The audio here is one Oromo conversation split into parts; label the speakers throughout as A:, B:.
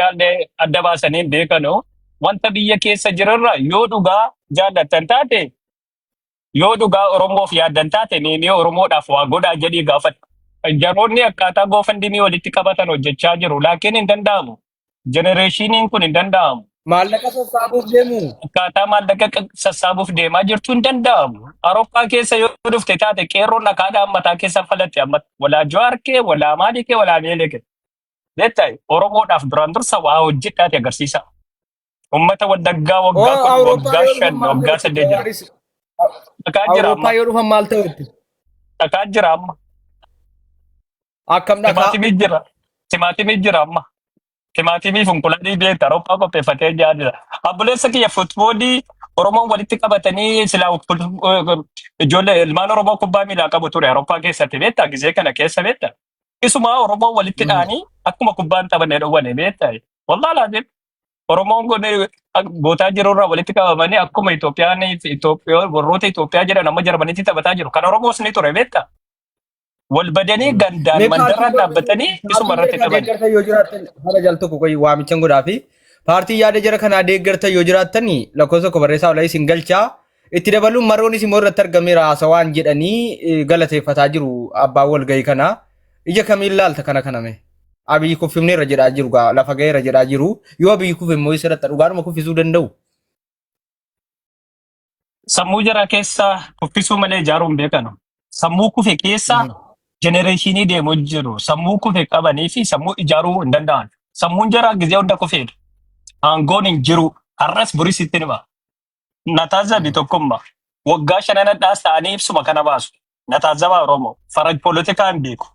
A: Itoophiyaallee adda baasanii hin beekanu. Wanta biyya keessa jirurra yoo dhugaa jaallattan taate, yoo dhugaa Oromoof yaaddan taate, meemee Oromoodhaaf waa godhaa jedhii gaafadhu. Jaroonni akkaataa GoFundMe walitti qabatan hojjechaa jiru. Laakiin hin danda'amu. Generationiin kun hin danda'amu.
B: Maallaqa sassaabuuf deemu.
A: Akkaataa maallaqa sassaabuuf deemaa jirtu hin danda'amu. Awurooppaa keessa yoo dhufte taate, qeerroon dhakaadhaan mataa keessa falatte amma walaa Jawaar kee, walaa maalii kee, walaa meelee kee. Beektaa, Oromoodhaaf duraan dursa waa hojjedhaati agarsiisa. Uummata Wallaggaa waggaa
B: Oo
A: 10
B: Awurooppaa
A: waggaa
B: yoo dhufan
A: 5
B: maal
A: waggaa
B: ta'u itti
A: 8 jira.
B: Jawaaris
A: Dhakaa jira amma.
B: Awurooppaa yoo dhufan maal ta'u itti?
A: Dhakaa jira amma.
B: Akkam dhakaa?
A: Timaatimii jira. Timaatimii jira amma. Timaatimii funkulaalii beekta Awurooppaa qopheeffatee jira. Obboleessa kiyya, footballii Oromoon walitti qabatanii silaa ijoollee ilmaan Oromoo kubbaa miilaa qabu ture Awurooppaa keessatti, beektaa, gizee kana keessa beektaa. Isuma Oromoon walitti dha'anii akkuma kubbaan taphanne dhowwane, beektaa. Wallaa laazim Oromoon kun gootaa jirurraa walitti qabamanii akkuma Itoophiyaan Itoophiyaa warroota Itoophiyaa jedhan amma Jarmanitti taphataa jiru. Kan Oromoos ni ture, beektaa. Wal badanii gandaan
B: Mee
A: mandarraan
B: paartii
A: dhaabbatanii isuma
B: paartii
A: irratti
B: jara kanaa
A: taphan.
B: deeggartan yoo jiraattan, haala jal tokko qoyi waamichan godhaa fi paartii yaada jara kanaa deeggartan yoo jiraattan lakkoofsa tokko barreessaa olaa isin galchaa. Itti dabaluun maroonis immoo irratti argameera haasawaan jedhanii galateeffataa jiru abbaan walgahii kanaa. Ija kamiin laalta kana kaname? Abiyyi kuffifneerra jedhaa jiru gaa lafa gaheera jedhaa jiru. Yoo Abiyyi kufe immoo isirratti dhugaadhuma kuffisuu danda'u.
A: Sammuu jara keessa kuffisuu malee ijaaruu hin beekanu. Sammuu kufe keessa generationii deemu jiru. Sammuu kufe qabanii fi sammuu ijaaruu hin danda'an. Sammuun jara gizee hunda kufeedha. Aangoon hin jiru. Har'as boris itti hima. Nataazabi tokkummaa. Waggaa shanan hadhaas ta'anii ibsuma kana baasu. Nataazabaa Oromoo. Faraj poolitikaa hin beeku.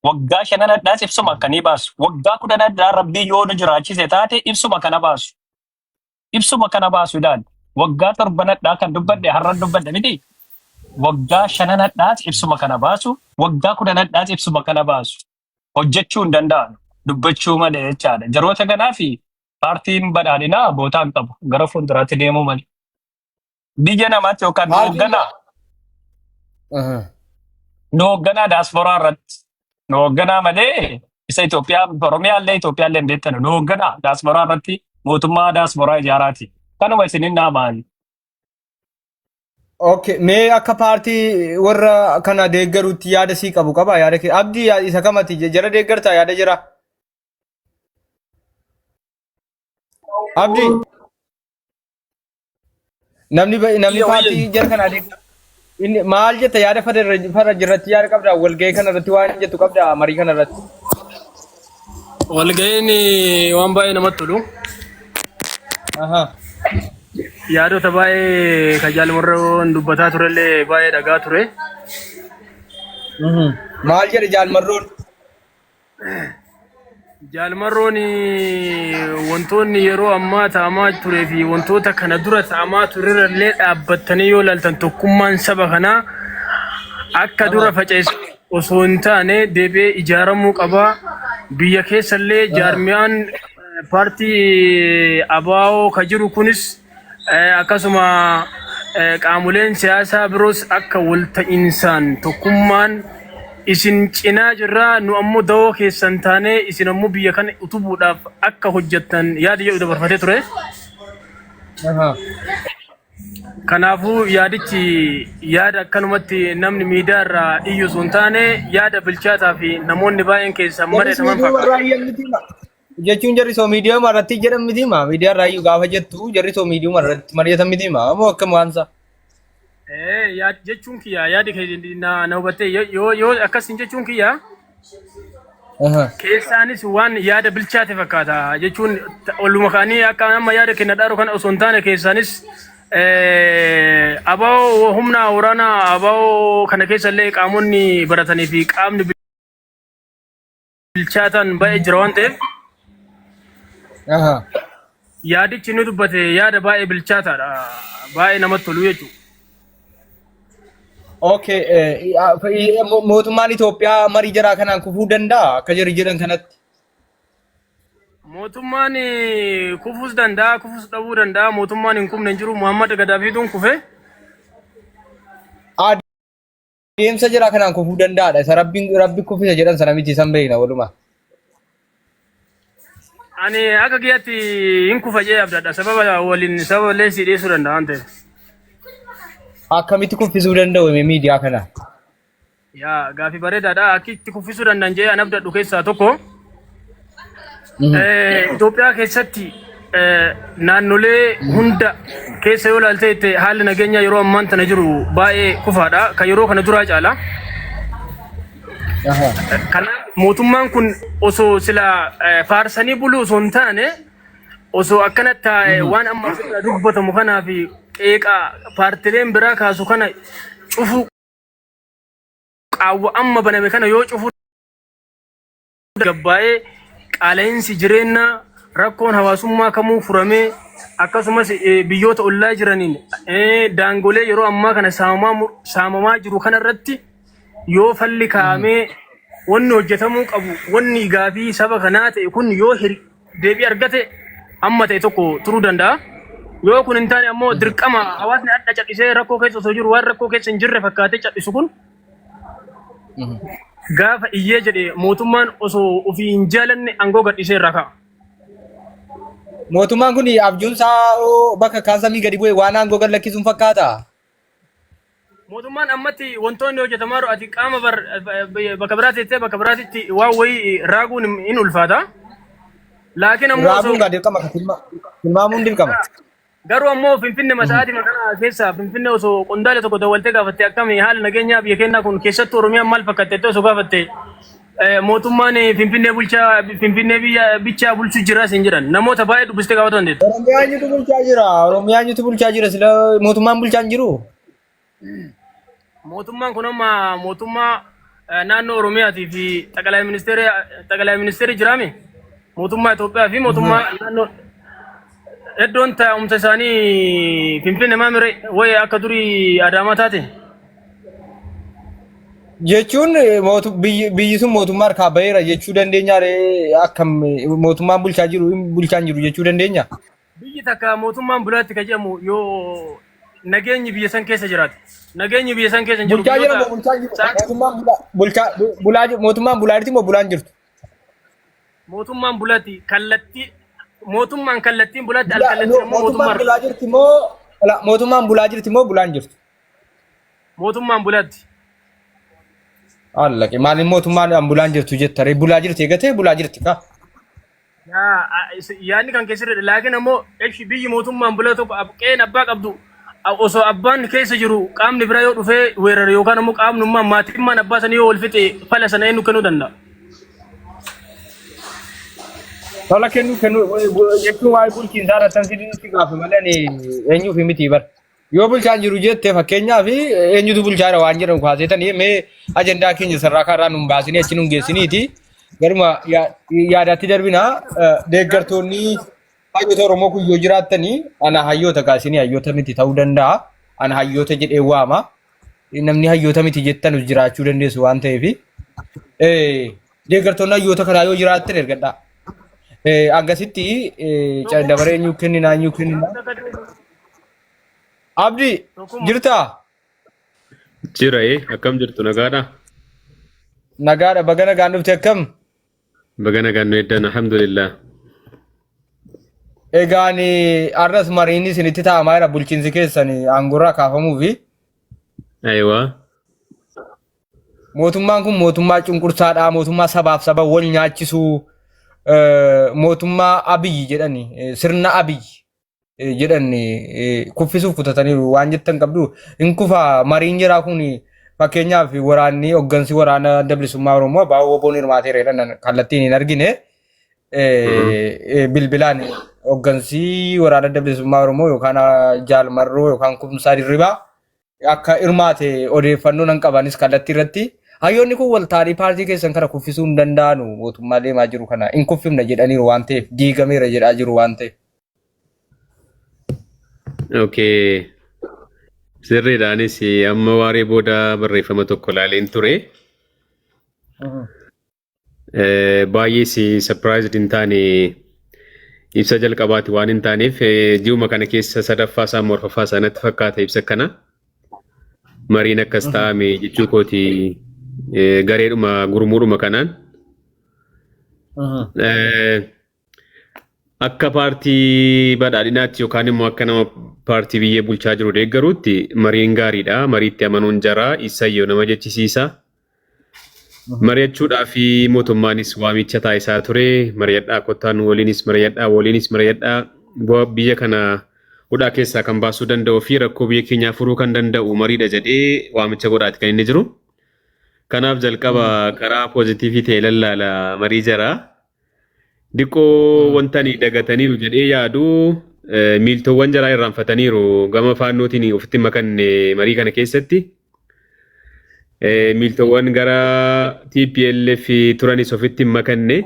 A: Waggaa shanan hadhaas ibsuma akkanii baasu. Waggaa 10 hadhaa Rabbii yoo nu jiraachise taate ibsuma kana baasu. Ibsuma kana baasu ilaali. Waggaa torban hadhaa kan dubbadhe har'an dubbadhe miti. Waggaa shanan hadhaas ibsuma kana baasu. Waggaa 10 hadhaas ibsuma kana baasu. Hojjechuu hin danda'an. Dubbachuu malee jechaadha. Jaroota kanaa fi paartiin badhaadhinaa bootaa hin qabu. Gara fuulduraatti deemuu malee. Biyya namaatti yookaan nu
B: Paartiin
A: hoogganaa nu hoogganaa daasporaa irratti nu hoogganaa malee isa Itoophiyaa Oromiyaa illee Itoophiyaa illee hin beektan, nu hoogganaa daasporaa irratti mootummaa daasporaa ijaaraati. Kanuma isinin naamaan.
B: Okay, mee akka paartii warra kana deeggaruutti yaada sii qabu qaba yaada kee Abdii isa kamati jara deeggartaa yaada jira. Abdii namni namni
C: Iyya
B: paartii
C: wayye.
B: jara kanaa deeggaru inni maal jetta? Yaada fara jirratti yaada qabda, walgahii kana irratti waan jettu qabda, marii kana irratti.
C: Walga'iin waan baay'ee namatti tolu. Yaadota baay'ee kan Jaal Marroon dubbataa turellee baay'ee dhagaa ture.
B: Maal jedhe Jaal Marroon?
C: Jaal Marroon wantoonni yeroo ammaa ta'amaa turee fi wantoota kana dura ta'amaa turerrallee dhaabbattanii yoo ilaaltan, tokkummaan saba kanaa akka dura faca'e osoo hin taane deebi'ee ijaaramuu qaba. Biyya keessallee jaarmiyaan paartii ABO ka jiru kunis akkasuma qaamoleen siyaasaa biroos akka walta'insaan tokkummaan isin cinaa jirraa, nu ammoo dawoo keessan taanee isin ammoo biyya kana utubuudhaaf akka hojjettan yaada jedhu dabarfatee ture. Kanaafuu yaadichi yaada akkanumatti namni miidiyaa irraa iyyu osoo hin taane yaada bilchaataa fi namoonni baay'een keessaa
B: Jarris
C: mari'ataman
B: miidiyaa
C: fakkaata.
B: irraa iyyan miti ma? Jechuun jarri soo miidiyaa irratti jedhan miti ma? Miidiyaa irraa iyyuu gaafa jettu jarri soo miidiyaa irratti mari'atan miti ma? Moo akkam waan isaa?
C: Yaad jechuun kiyya yaadi kee na hubattee yoo akkasin jechuun kiyya keessaanis waan yaada bilchaate fakkaata jechuun oluma ka'anii akka amma yaada kenna dhaaru kana osoo hin taane keessaanis ABO humna waraanaa ABO kana keessa illee qaamonni baratanii fi qaamni bilchaataan baay'ee jira waan ta'eef yaadichi inni dubbate yaada baay'ee bilchaataadha. Baay'ee namatti tolu jechuudha.
B: Okay, mootummaan Itoophiyaa marii jaraa kanaan kufuu danda'a akka jarri jedhan kanatti?
C: Mootummaan kufuus danda'a, kufuus dhabuu danda'a. Mootummaan hin kufne hin jiru. Muhammad Gadaafiituun kufe.
B: Adeemsa jaraa kanaan kufuu danda'aadha. Isa rabbiin rabbi kuffisa jedhan sana miti, san beekna walumaa.
C: Ani akka kiyyaatti hin kufa jee abdadha. Sababa waliin sababa illee si dhiyeessuu danda'a waan ta'eef.
B: Akkamitti kuffisuu danda'u mee miidiyaa kana?
C: Yaa gaafii bareedaadha. Akki itti kuffisuu danda'an jee an abdadhu keessaa tokko. Itoophiyaa keessatti naannolee hunda keessa yoo ilaalte itti haalli nageenyaa yeroo ammaan tana jiru baay'ee kufaadha. Kan yeroo kana duraa caala. Kanaaf mootummaan kun osoo sila faarsanii buluu osoo hin taane osoo akkana taa'e waan amma asirraa dubbatamu kanaa fi qeeqa paartileen biraa kaasu kana cufuu qaawwa amma baname kana yoo cufuu gabbaa'ee qaala'insi jireenyaa rakkoon hawaasummaa kamuu furamee akkasumas biyyoota ollaa jiraniin daangolee yeroo ammaa kana saamamaa jiru kanarratti yoo falli kaa'amee wanni hojjetamuu qabu wanni gaafii saba kanaa ta'e kun yoo deebii argate amma ta'e tokko turuu danda'a. Yoo kun hin taane ammoo dirqama hawaasni adda callisee rakkoo keessa osoo jiru waan rakkoo keessa hin jirre fakkaatee callisu kun gaafa iyyee jedhe mootummaan osoo ofii hin jaalanne aangoo gadhiisee irraa ka'a.
B: Mootummaan kun abjuun isaa bakka kaan samii gadi bu'e waan aangoo gad lakkisuun fakkaata.
C: Mootummaan ammatti wantoonni hojjetamaa jiru ati qaama bar bakka biraa teessee bakka biraatitti waan wayii raaguun hin ulfaata. Laakiin ammoo osoo
B: Raaguun gaa dirqama tilmaamuun dirqama.
C: Garuu ammoo Finfinne sa'aatii kana keessa Finfinne osoo qondaala tokko dawwaltee gaafatte akkami haala nageenyaa biyya keenyaa kun keessattuu Oromiyaan maal fakkatte jettee osoo gaafatte mootummaan Finfinnee bulchaa Finfinnee biyya bichaa bulchu jira siin jedhan namoota baay'ee dubbistee gaafatu dandeetta.
B: Oromiyaa eenyutu bulchaa jira? Oromiyaa eenyutu bulchaa jira? Sila mootummaan bulchaa hin jiru?
C: Mootummaan kun amma mootummaa naannoo Oromiyaatii fi xaqalaa ministeerri jiraame mootummaa Itoophiyaa fi mootummaa naannoo iddoon taa'umsa isaanii Finfinne maamire wayi akka durii Adaamaa taate.
B: Jechuun biyyi sun mootummaa harkaa baheera jechuu dandeenya ree akkam mootummaan bulchaa jiru bulchaa hin jiru jechuu dandeenya?
C: Biyyi takka mootummaan bulaatti kan jedhamu yoo nageenyi biyya san keessa jiraate. Nageenyi biyya san keessa hin jiru.
B: Bulchaa jira moo bulchaa hin jiru? Mootummaan bulaa bulchaa bulaa mootummaan bulaa jirti moo bulaa hin jirtu?
C: Mootummaan bulaatti kallattii mootummaan kallattiin bulaatti al kallattiin immoo
B: Mootummaan
C: mootummaan
B: bulaa jirti moo mootummaan bulaa jirti moo bulaa hin jirtu?
C: Mootummaan bulaatti.
B: Allaqe maaliin mootummaan bulaa hin jirtu jetta ree bulaa jirti eegatee bulaa jirti kaa.
C: Yaadni kan keessirra laakiin ammoo eshi biyyi mootummaan bulaa tokko qe'een abbaa qabdu osoo abbaan keessa jiru qaamni biraa yoo dhufee weerare yookaan ammoo qaamnummaan maatimmaan abbaa sanii yoo wal fixe fala sana eenyu kennuu danda'a?
B: Fala kennuu kennuu jechuun waa'ee bulchiinsaa irratti kan sitti gaafa malee ani eenyuuf miti bar. Yoo bulchaan jiru jette fakkeenyaaf eenyutu bulchaadha waan jedhamu kaaseetanii mee ajandaa keenya sarraa kaarraa nun baasinee achi nun geessiniiti. Garuma yaadaatti darbina deeggartoonni hayyoota Oromoo kun yoo jiraattanii ana hayyoota kaasinii hayyoota miti ta'uu danda'a. Ana hayyoota jedhee waama. Namni hayyoota miti jettanus jiraachuu dandeessu waan ta'eef. Deeggartoonni hayyoota kanaa yoo jiraattan ergadhaa. Akkasitti dabaree eenyuu kenninaa eenyuu kenninaa. Abdi jirtaa?
D: Jira akkam jirtu nagaadha?
B: Nagaadha baga nagaan dhufte akkam?
D: Baga nagaan nu eeddan alhamdulillah.
B: Egaan har'as mariin isinitti taa'amaa jira bulchiinsi keessan aangorraa kaafamuufi.
D: Ayiwaa.
B: Mootummaan kun mootummaa cunqursaadha mootummaa sabaaf saba wal nyaachisuu mootummaa Abiyyi jedhani sirna Abiyyi jedhan kuffisuuf kutataniiru waan jettan qabdu hin kufa mariin jiraa kun fakkeenyaaf waraanni hoggansi waraana adda bilisummaa Oromoo abbaa woboon hirmaateera jedhan kallattiin hin argine bilbilaan hoggansi waraana adda bilisummaa Oromoo yookaan Jaal Marroo yookaan Kumsaa Dirribaa akka hirmaate odeeffannoo nan qabanis kallattii irratti hayyoonni kun wal ta'anii paartii keessan kana kuffisuu hin danda'anu mootummaa deemaa jiru kana hin kuffifna jedhaniiru waan ta'eef diigameera jedhaa jiru waan ta'eef.
D: Okay. Sirriidha anis amma waaree booda barreeffama tokko ilaaleen ture. Baay'ee si surprised hin taane ibsa jalqabaati waan hin taaneef ji'uma kana keessa sadaffaa isaa morfaffaa isaa natti fakkaata ibsa kana. Mariin akkas taa'ame jechuu kooti gareedhuma gurmuudhuma kanaan. Akka paartii badhaadhinaatti yookaan immoo akka nama paartii biyya bulchaa jiru deeggaruutti mariin gaariidha. Mariitti amanuun jaraa isayyoo nama jechisiisa. Mari'achuudhaa fi mootummaanis waamicha taasisaa ture. Mari'adhaa kottaa nu waliinis mari'adhaa waliinis mari'adhaa biyya kana hudhaa keessaa kan baasuu danda'uu fi rakkoo biyya keenyaa furuu kan danda'u mariidha jedhee waamicha godhaati kan inni jiru. Kanaaf jalqaba karaa positive ta'e lallaala marii jaraa. Diqqoo wanta ani dagataniiru jedhee yaadu miiltoowwan jaraa irraanfataniiru gama faannootiin ofitti makanne marii kana keessatti. Miiltoowwan gara TPLF turanis ofitti hin makanne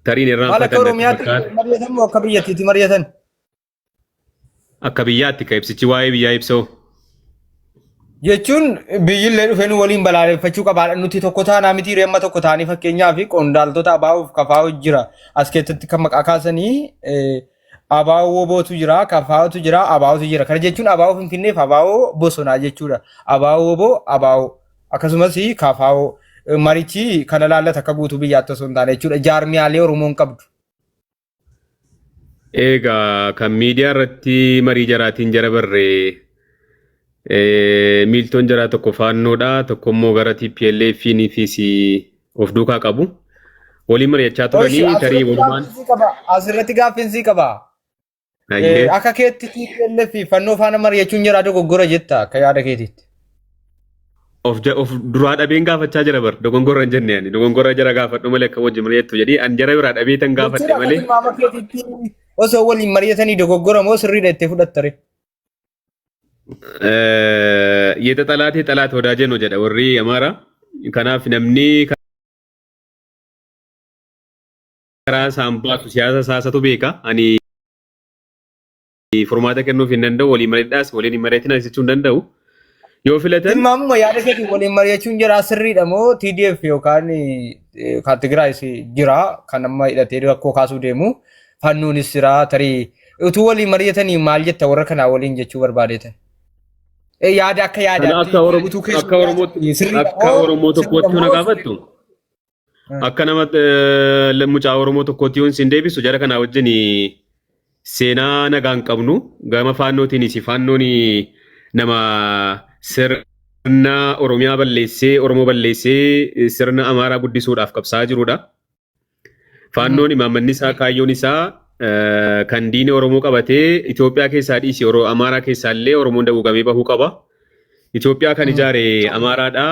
D: tariin
B: Maal akka
D: irraanfatan natti
B: Oromiyaatti
D: fakkaata.
B: mari'atan moo akka biyyattiitti mari'atan?
D: Akka biyyaatti ka ibsichi waa'ee biyyaa ibsoo.
B: Jechuun biyyillee dhufee nu waliin balaaleffachuu qabaadha. Nuti tokko taanaa miti reemma tokko taanii fakkeenyaaf qondaaltota abaa'uuf kafaa'u jira. As keessatti kan maqaa kaasanii abaa'oo wobootu jira, kafaa'utu jira, abaa'utu jira. Kana jechuun abaa'oo Finfinneef abaa'oo bosonaa jechuudha. Abaa'oo woboo, abaa'oo akkasumas kafaa'oo marichi kana laallata akka guutuu biyyaatti osoo hin taane jechuudha. Jaarmiyaalee Oromoon qabdu.
D: Egaa kan miidiyaa irratti marii jaraatiin jara barree miiltoon jaraa tokko faannoodha, tokko immoo gara TPLF fi of duukaa qabu. Waliin mari'achaa
B: Oshi
D: turanii tarii
B: asirratti
D: walumaan
B: gaaffiin qaba. Asirratti gaaffiin qaba.
D: Ayyee.
B: Akka keetti TPLF fi fannoo faana mari'achuun jira dogoggora jetta akka yaada keetiitti.
D: Of duraa dhabeen gaafachaa jira bar dogongora hin jenne ani dogongora jara gaafadhu malee akka wajjin mari'attu jedhii an jara biraa dhabee tan
B: Jechuun
D: gaafadhe
B: akka
D: malee.
B: tilmaama keetiitti osoo waliin mari'atanii dogoggora moo sirriidha itti fudhattare?
D: የተጠላቴ ጠላት ወዳጄ ነው jedha warri Amaaraa. Kanaaf namni karaa isaan baasu siyaasa isaasatu beeka. Ani furmaata kennuuf hin danda'u. Waliin mari'adhaas waliin hin mari'atinas jechuu hin danda'u. Yoo filatan
B: Tilmaamuma yaada keetiin waliin mari'achuun jira sirriidha moo TDF yookaan kan Tigraayis jira kan amma hidhatee rakkoo kaasuu deemu fannuunis jira tarii utuu waliin mari'atanii maal jetta warra kanaa waliin jechuu barbaadeetan. Yaada akka
D: kana
B: yaadaatti
D: akka Oromoo
B: utuu
D: akka
B: keessumaa
D: Oromootti
B: sirriidha
D: akka
B: moo
D: Oromoo
B: sirriidha
D: tokkootti yoo na
B: moo
D: gaafattu akka nama mucaa Oromoo tokkootti yoon sin deebisu jara kanaa wajjin seenaa nagaa hin qabnu gama faannootiinis faannoon nama sirna Oromiyaa balleessee Oromoo balleessee sirna Amaaraa guddisuudhaaf qabsaa'aa jirudha. Faannoon imaammanni isaa kaayyoon isaa kan diina Oromoo qabatee Itoophiyaa keessaa dhiisi Amaaraa keessaa illee Oromoon daguugamee bahuu qaba. Itoophiyaa kan ijaare Amaaraadha.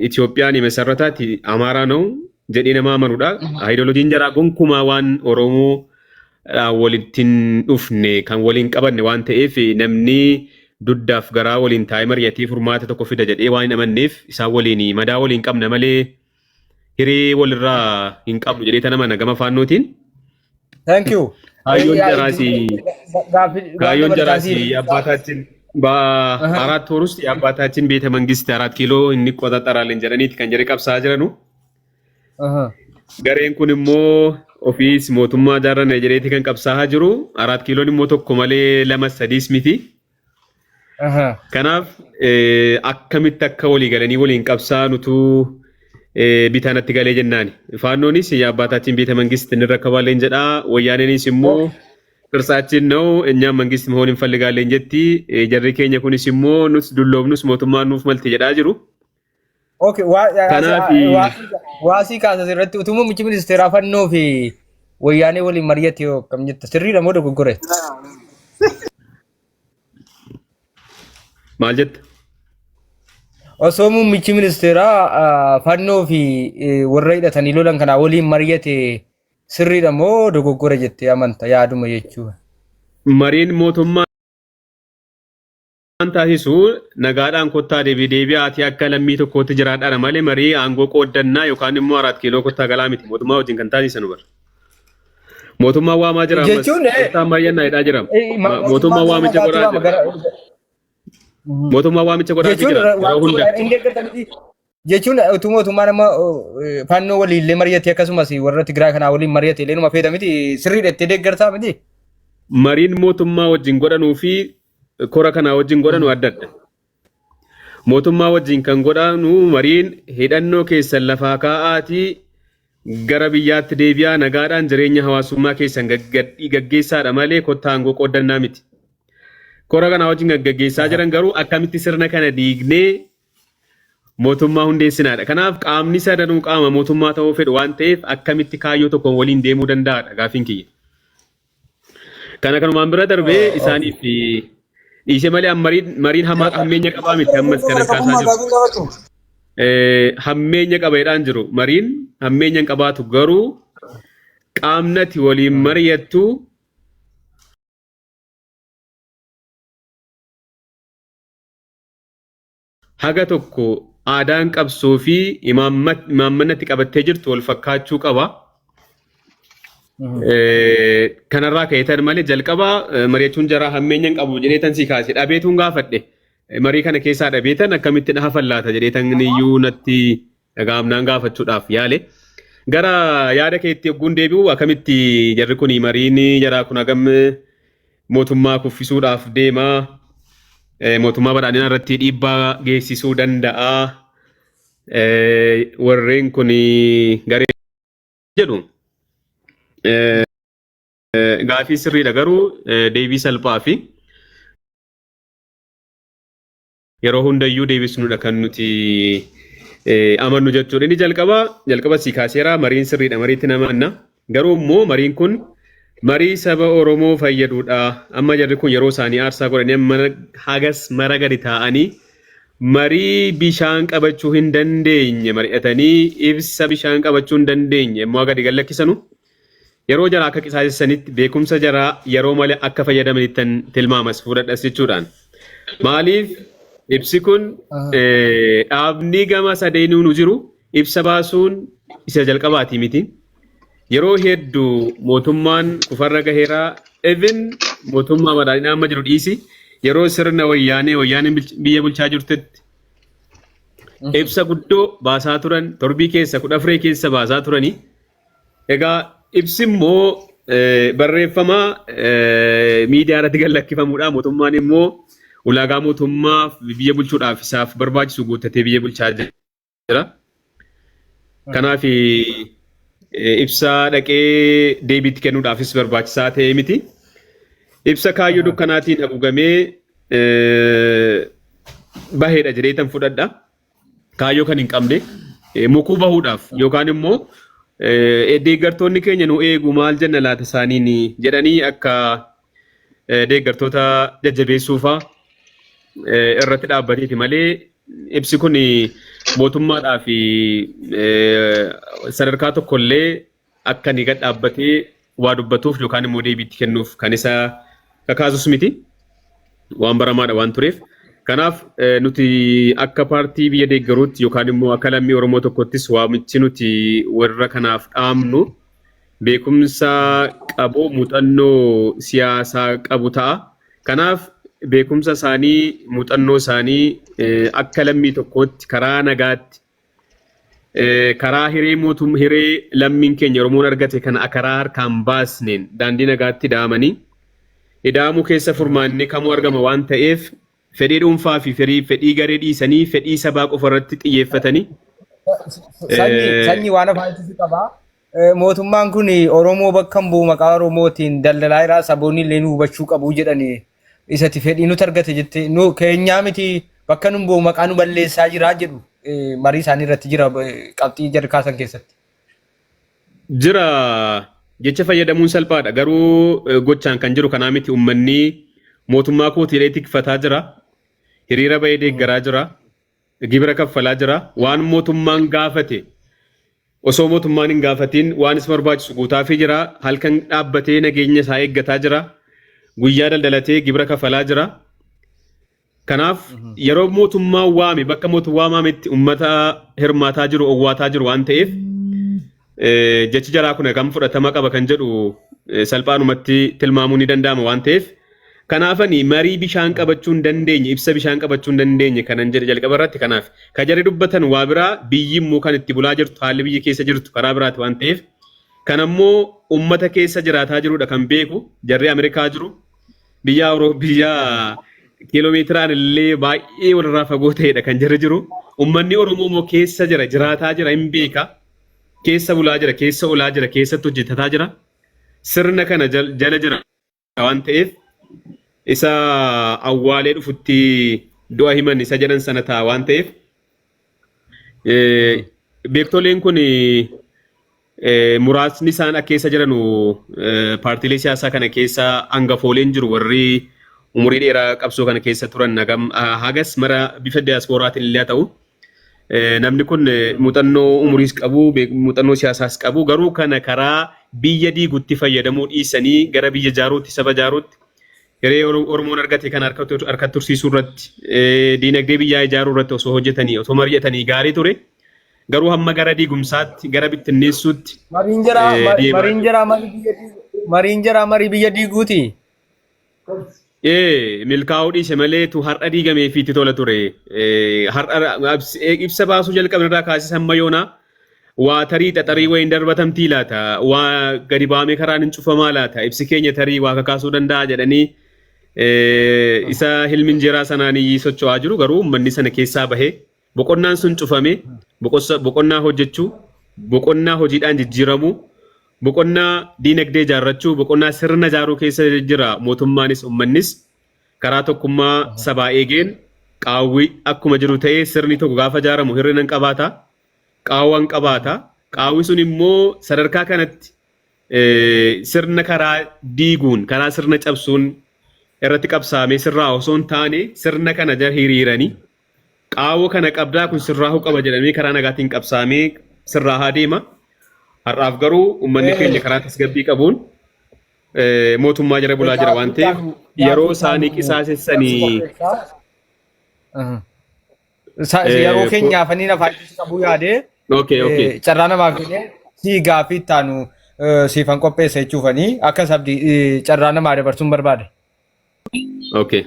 D: Itoophiyaan መሰረታት አማራ ነው jedhee nama amanudha. Aayidolojiin jaraa gonkumaa waan Oromoo walitti hin dhufne kan waliin qabanne waan ta'eef namni duddaaf garaa waliin taa'ee mari'atee furmaata tokko fida jedhee waan hin amanneef isaan waliin madaa waliin qabna malee hiree walirraa hin qabnu jedhee tana mana gama faannootiin.
B: Thank you.
D: Kaayyoon jaraasi
B: Gaaffii
D: kaayyoon
B: dabalataa
D: jaraasi
B: siif.
D: የአባታችን በአራት ወር ውስጥ የአባታችን ቤተ መንግስት አራት ኪሎ እንቆጣጠራለን jedhaniiti kan jedhe qabsaa jiranu. Gareen kun immoo ofiis mootummaa ijaarranna jedheeti kan qabsaa'aa jiru. Arat kiiloon immoo tokko malee lama sadiis miti. Kanaaf akkamitti akka walii galanii waliin qabsaa'an utuu bitaanatti galee jennaani. Faannoonis የአባታችን ቤተ መንግስት እንረከባለን jedha. Wayyaaneenis immoo ቅርሳችን ነው እኛም መንግስት መሆን እንፈልጋለን jetti. Jarri keenya kunis immoo nus dulloomnus mootummaan nuuf malte jedhaa jiru.
B: Okay,
D: Kanaaf
B: waasii kaasas irratti utuu muummichi ministeeraa fannoo fi wayyaanee waliin mari'ate yoo akkam jetta sirriidha moo dogoggore?
D: Maal jetta?
B: Osoo muummichi ministeeraa fannoo fi warra hidhatanii lolan kanaa waliin mari'ate sirriidha moo dogoggore jettee amanta yaaduma jechuudha.
D: Mariin mootummaan taasisu nagaadhaan kottaa deebii deebi'aatii akka lammii tokkootti jiraadhaadha malee marii aangoo qooddannaa yookaan immoo arat kiiloo kottaa galaa miti mootummaa wajjin kan taasisan bara. Mootummaan waamaa jira ammas
B: Jechuun
D: kottaa mari'annaa jedhaa jira. Mootummaan
B: mootummaan
D: waamicha
B: nagaatti
D: godhaa
B: waama
D: jira.
B: gara
D: Mootummaan waamicha godhaa
B: jechuun
D: jira yeroo hunda.
B: hin deeggartan jechuun utuu mootummaan amma fannoo waliillee mari'ate akkasumas warra Tigraay kanaa waliin mari'ate illee numa feeta miti sirriidha itti deeggartaa miti.
D: Mariin mootummaa wajjin godhanuu fi kora kanaa wajjin godhanu adda adda. Mootummaa wajjin kan godhanu mariin hidhannoo keessan lafaa kaa'aatii Gara biyyaatti deebi'aa, nagaadhaan jireenya hawaasummaa keessan gaggeessaadha malee kottaa aangoo qooddannaa miti. Kora kana wajjin gaggeessaa jiran garuu akkamitti sirna kana diignee mootummaa hundeessinaadha. Kanaaf qaamni sadanuu qaama mootummaa ta'uu fedhu waan ta'eef akkamitti kaayyoo tokkoon waliin deemuu danda'aadha gaaffiin kiyya. Kana kanumaan bira darbee isaaniif dhiisee malee mariin hamaa hammeenya qabaa miti ammas kanan kaasaa jiru. Hammeenya qaba jedhaan jiru. Mariin hammeenya hin qabaatu, garuu qaamnati waliin mari'attu haga tokko aadaan qabsoo fi imaammannatti qabattee jirtu wal fakkaachuu qaba. Kanarraa ka'eetan malee jalqaba mari'achuun jaraa hammeenya hin qabu jedheetan si kaase, dhabeetuun gaafadhe. Marii kana keessaa dhabeetan akkamitti hafan laata jedheetan iyyuu natti dhaga'amnaan gaafachuudhaaf yaale. Gara yaada keetti yogguun deebi'u, akkamitti jarri kun, mariin jaraa kun hagam mootummaa kuffisuudhaaf deema, mootummaa badhaadhinaa irratti dhiibbaa geessisuu danda'a, warreen kun garee jedhu gaafii sirriidha, garuu deebii salphaa fi yeroo hundayyuu deebisnudha kan nuti amannu jechuudha. Inni jalqaba jalqaba si kaaseera, mariin sirriidha, mariitti nama anna. Garuu immoo mariin kun marii saba Oromoo fayyaduudha. Amma jarri kun yeroo isaanii aarsaa godhanii amma hagas mara gadi taa'anii marii bishaan qabachuu hin dandeenye mari'atanii, ibsa bishaan qabachuu hin dandeenye immoo gadi gallakkisanu. Yeroo jaraa akka qisaasessanitti, beekumsa jaraa yeroo malee akka fayyadamanittan tilmaamas fudhadhas jechuudhaan. Maaliif ibsi kun dhaabni gama sadeenuu nu jiru ibsa baasuun isa jalqabaati miti. Yeroo hedduu mootummaan kufarra gaheeraa, even mootummaa badhaadhinaa amma jiru dhiisi, yeroo sirna wayyaanee biyya bulchaa jirtutti ibsa guddoo baasaa turan, torbii keessa 14 keessa baasaa turanii. Egaa ibsi immoo barreeffama miidiyaa irratti gad lakkifamuudha. Mootummaan immoo ulaagaa mootummaa biyya bulchuudhaaf isaaf barbaachisu guuttatee biyya bulchaa jira. Kanaaf ibsa dhaqee deebiitti kennuudhaafis barbaachisaa ta'ee miti. Ibsa kaayyoo dukkanaatiin haguugamee baheedha jedheetan fudhadha. Kaayyoo kan hin qabne mukuu bahuudhaaf yookaan immoo deeggartoonni keenya nu eegu, maal jenna laata isaaniin jedhanii akka deeggartoota jajjabeessuufaa irratti dhaabbateeti malee ibsi kun mootummaadhaa fi sadarkaa tokkollee akka inni gad dhaabbatee waa dubbatuuf yookaan immoo deebiitti kennuuf kan isa kakaasus miti. Waan baramaadha waan tureef. Kanaaf nuti akka paartii biyya deeggaruutti yookaan immoo akka lammii Oromoo tokkottis waamichi nuti warra kanaaf dhaamnu beekumsa qabu, muuxannoo siyaasaa qabu ta'a. Kanaaf beekumsa isaanii, muuxannoo isaanii akka lammii tokkootti karaa nagaatti, karaa hiree mootum hiree lammiin keenya Oromoon argate kana karaa harkaan baasneen daandii nagaatti ida'amanii, ida'amuu keessa furmaanni kamuu argama waan ta'eef, fedhii dhuunfaa fi fedhii garee dhiisanii fedhii sabaa qofa irratti xiyyeeffatanii
B: Sanyii waan afaan itti qabaa. Mootummaan kun Oromoo bakka hin bu'u, maqaa Oromootiin daldalaa jira, saboonni illee nu hubachuu qabu jedhanii, isati fedhii nuti argate jette nu keenyaa miti, bakka nu bu'u, maqaa nu balleessaa jira jedhu, marii isaanii irratti jira, qabxii jarri kaasan keessatti.
D: Jira jecha fayyadamuun salphaadha, garuu gochaan kan jiru kanaa miti. Uummanni mootummaa kootiilee tikfataa jira, hiriira bahee deeggaraa jira, gibira kaffalaa jira. Waan mootummaan gaafate osoo mootummaan hin gaafatiin waan isa barbaachisu guutaafii jira. Halkan dhaabbatee nageenya isaa eeggataa jira, guyyaa daldalatee gibira kaffalaa jira. Kanaaf yeroo mootummaan waame, bakka mootummaa waametti uummata hirmaataa jiru, owwaataa jiru waan ta'eef, jechi jaraa kun kam fudhatama qaba kan jedhu salphaanumatti tilmaamuu ni danda'ama waan ta'eef, kanaafani marii bishaan qabachuu hin dandeenye, ibsa bishaan qabachuu hin dandeenye kanan jedhe jalqaba irratti. Kanaaf ka jarri dubbatan waa biraa, biyyi immoo kan itti bulaa jirtu, haalli biyyi keessa jirtu karaa biraati waan ta'eef, kan ammoo uummata keessa jiraataa jirudha kan beeku. Jarri Ameerikaa jiru, biyya biyya kiiloomeetiraan illee baay'ee walirraa fagoo ta'edha kan jarri jiru. Uummanni Oromoo immoo keessa jira, jiraataa jira, hin beeka. Keessa bulaa jira, keessa olaa jira, keessatti hojjetataa jira. Sirna kana jala jira waan ta'eef isa awwaalee dhufutti du'a himan isa jedhan sana ta'a waan ta'eef beektoleen kun muraasni isaan akka keessa jiranu paartiilee siyaasaa kana keessa hangafooleen jiru, warri umurii dheeraa qabsoo kana keessa turan hagam hagas mara bifa diyaasporaatiin illee haa ta'u. Namni kun muuxannoo umuriis qabu, muuxannoo siyaasaas qabu, garuu kana karaa biyya diigutti fayyadamuu dhiisanii gara biyya jaaruutti, saba jaaruutti, hiree Oromoon argate kan harka tursiisuu irratti, diinagdee biyyaa ijaaruu irratti osoo hojjetanii, osoo mari'atanii gaarii ture. Garuu hamma gara diigumsaatti, gara bittinneessuutti
B: Mariin jaraa
D: deemaa
B: mariin
D: jiru.
B: jaraa marii biyya diiguu mariin jaraa marii biyya diiguuti.
D: Milkaa'uu dhiise malee tu har'a diigamee fi itti tola ture. Har'a ibsa baasuu jalqabne irraa kaasee hamma yoonaa waa tarii xaxarii wayiin darbatamtii laata? Waa gadi baamee karaan hin cufamaa laata? Ibsi keenya tarii waa kakaasuu danda'a jedhanii isa hilmin jeeraa sanaan socho'aa jiru. Garuu uummanni sana keessaa bahee boqonnaan sun cufame, boqonnaa hojjechuu, boqonnaa hojiidhaan jijjiiramuu, boqonnaa diinagdee ijaarrachuu, boqonnaa sirna ijaaruu keessa jira. Mootummaanis uummannis karaa tokkummaa sabaa eegeen, qaawwi akkuma jiru ta'ee, sirni tokko gaafa ijaaramu hir'ina hin qabaata, qaawwa hin qabaata. Qaawwi sun immoo sadarkaa kanatti sirna karaa diiguun, karaa sirna cabsuun irratti qabsaamee sirraa osoo hin taane, sirna kana jala hiriiranii qaawwa kana qabdaa, kun sirraahuu qaba jedhamee karaa nagaatiin qabsaamee sirraa haa deema. Har'aaf garuu uummanni keenya karaa tasgabbii qabuun mootummaa jala bulaa jira waan ta'eef yeroo isaanii qisaasessanii
B: Yeroo keenyaafanii na faayidaa qabuu yaadee carraa namaaf kennee si gaaffii itti aanu siifan qopheessa jechuufanii akkas abdii carraa namaa dabarsuun barbaade.
D: Okay.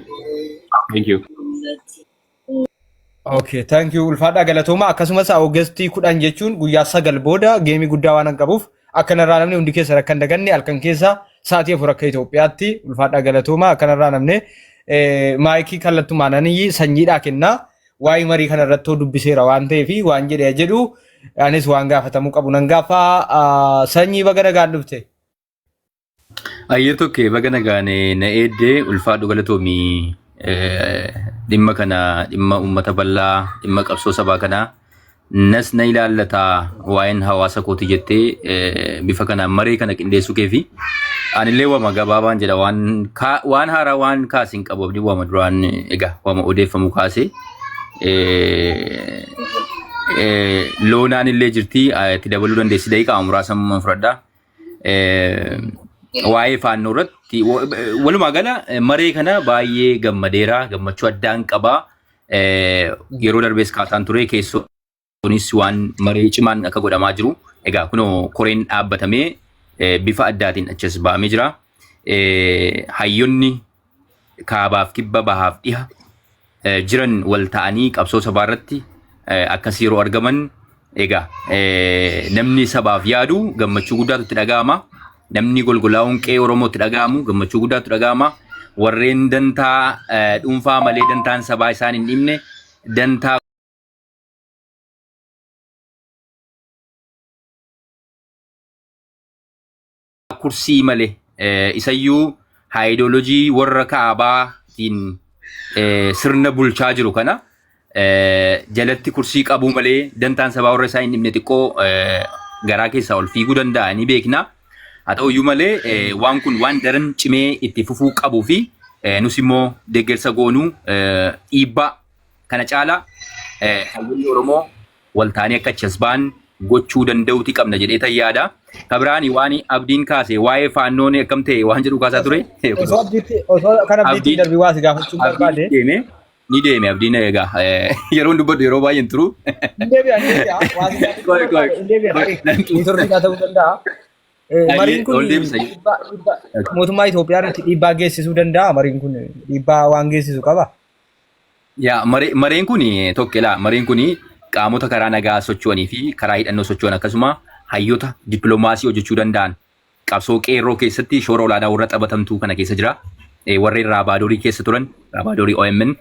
D: Thank you.
B: Okay, thank you. Ulfaadhaa, galatooma. Akkasumas August 10 jechuun guyyaa 9 booda game guddaa waan qabuuf akkanarraa namni hundi keessa akka hin daganne, halkan keessa sa'aatii 4 akka Itoophiyaatti. Ulfaadhaa, galatooma. Akkanarraa namni maayikii kallattumaan ani sanyiidhaa kennaa. Waa'ee marii kana irratti dubbiseera waan ta'eef waan jedhee jedhu anis waan gaafatamuu qabu nan gaafa. Sanyii, baga nagaan dhufte.
E: Ayyee, tokko baga nagaan na eeddee. Ulfaadhu, galatoomii. Dhimma kana, dhimma uummata bal'aa, dhimma qabsoo sabaa kanaa nas na ilaallataa, waa'een hawaasa kooti jettee bifa kanaan maree kana qindeessuu keefi anillee wama gabaabaan jedha. Waan waan haaraa waan kaase hin qabu. Abdii wama duraan egaa wama odeeffamu kaase. Loonaan illee jirti, itti dabaluu dandeessi. Daqiiqaa muraasa fudhadhaa. Waa'ee faannoo irratti, walumaa gala maree kana baay'ee gammadeera, gammachuu addaan qabaa. Yeroo darbees kaasaan ture, keessoonis waan maree cimaan akka godhamaa jiru. Egaa kunoo koreen dhaabbatamee bifa addaatiin achas ba'amee jira. Hayyonni kaabaaf kibba, bahaaf dhiha jiran wal ta'anii qabsoo sabaa irratti akkas yeroo argaman, egaa namni sabaaf yaadu gammachuu guddaatu itti dhaga'ama. Namni golgolaa'uun qe'ee Oromoo itti dhaga'amu gammachuu guddaatu dhaga'ama. Warreen dantaa dhuunfaa malee dantaan sabaa isaan hin dhibne, dantaa kursii malee, isayyuu haayidoolojii warra kaabaatiin sirna bulchaa jiru kana jalatti kursii qabuu malee dantaan sabaa warra isaa hin dhibne xiqqoo garaa keessaa ol fiiguu danda'a, ni beekna. Haa ta'uyyuu malee waan kun waan daran cimee itti fufuu qabuu fi nus immoo deeggarsa goonuu, dhiibbaa kana caalaa hayyoonni Oromoo wal ta'anii akka achi as ba'an gochuu danda'uuti qabna jedhee tan yaada. Kabiraani waan Abdiin kaase, waa'ee faannoon akkam ta'e waan jedhu kaasaa ture.
B: Osoo kan Abdiitti darbii waa si gaafachuun
E: Abdiin
B: barbaade.
E: deeme, ni deeme Abdiin. Egaa yeroon dubbadhu yeroo baay'een turu.
B: Hin deebi'a, hin deebi'a. Waa si gaafachuu
E: Qoy, qoy.
B: barbaade, hin deebi'a.
E: Qoy, nan
B: Niitoorkiidhaa ta'uu danda'a. Mariin kun
E: Ol deebisa.
B: dhiibbaa mootummaa Itoophiyaa irratti dhiibbaa geessisuu danda'a. Mariin kun dhiibbaa waan geessisu qaba.
E: Yaa, mareen kun tokko, mareen kun qaamota karaa nagaa socho'anii fi karaa hidhannoo socho'an, akkasuma hayyoota dippiloomaasii hojjechuu danda'an, qabsoo qeerroo keessatti shoora olaanaa warra taphatamtuu kana keessa jira. Warreen Raabaadorii keessa turan, Raabaadorii OMN,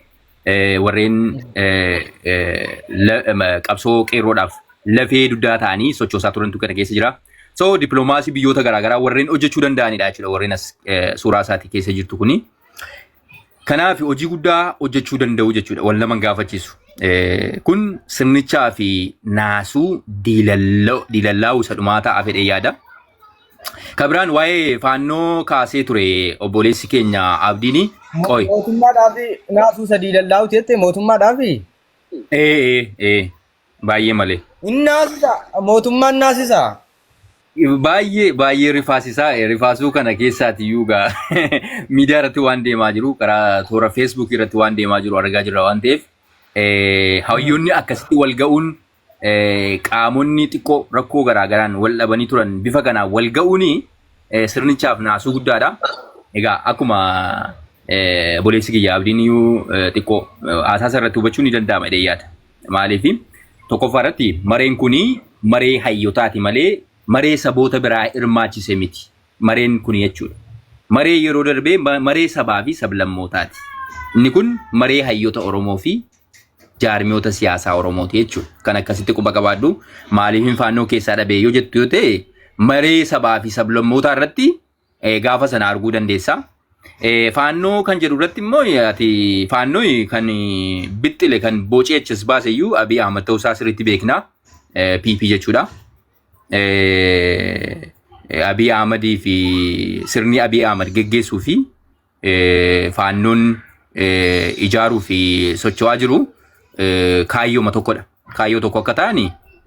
E: warreen qabsoo qeerroodhaaf lafee dugdaa ta'anii sochoosaa turantu kana keessa jira. So dippiloomaasii biyyoota garaagaraa warreen hojjechuu danda'anidha jechuudha warreen as suuraa isaatii keessa jirtu kuni. Kanaaf hojii guddaa hojjechuu danda'u jechuudha wal nama hin gaafachiisu. Kun sirnichaa fi naasuu diilallaa'uu isa dhumaa ta'a fedhee yaada. Kabiraan waa'ee faannoo kaasee ture obboleessi keenya Abdiin qoy.
B: Mootummaadhaaf naasuu isa diilallaa'uti jette mootummaadhaaf?
E: Ee baay'ee malee.
B: Inni naasisa mootummaan naasisa.
E: Baay'ee baay'ee rifaasisaa rifaasuu kana keessaati iyyuu gaa miidiyaa irratti waan deemaa jiru karaa toora feesbuuk irratti waan deemaa jiru argaa jirra waan ta'eef hayyoonni akkasitti wal ga'uun qaamonni xiqqoo rakkoo garaagaraan wal dhabanii turan bifa kanaan wal ga'uun sirnichaaf naasuu guddaadha. Egaa akkuma obboleessi kiyya Abdiin iyyuu xiqqoo haasaa irratti hubachuun ni danda'ama jedhee yaada. Maaliif tokkoffaa irratti mareen kuni maree hayyotaati malee maree saboota biraa hirmaachise miti. Mareen kuni jechuudha. Maree yeroo darbee maree sabaa fi sablammootaati. Inni kun maree hayyoota Oromoo fi jaarmiyoota siyaasaa Oromooti jechuudha. Kan akkasitti quba qabaadhu maaliif hin faannoo keessaa dhabee yoo jettu yoo ta'e maree sabaa fi sablammootaa irratti gaafa sana arguu dandeessa. Faannoo kan jedhu irratti immoo ati faannoo kan bixxile kan bocee achas baase iyyuu Abiy Ahmad ta'uu isaa sirriitti beekna. PP jechuudha. Abiy Ahmadii fi sirni Abiy Ahmad geggeessuu fi faannoon ijaaruu fi socho'aa jiru kaayyooma tokkodha. Kaayyoo tokko akka ta'an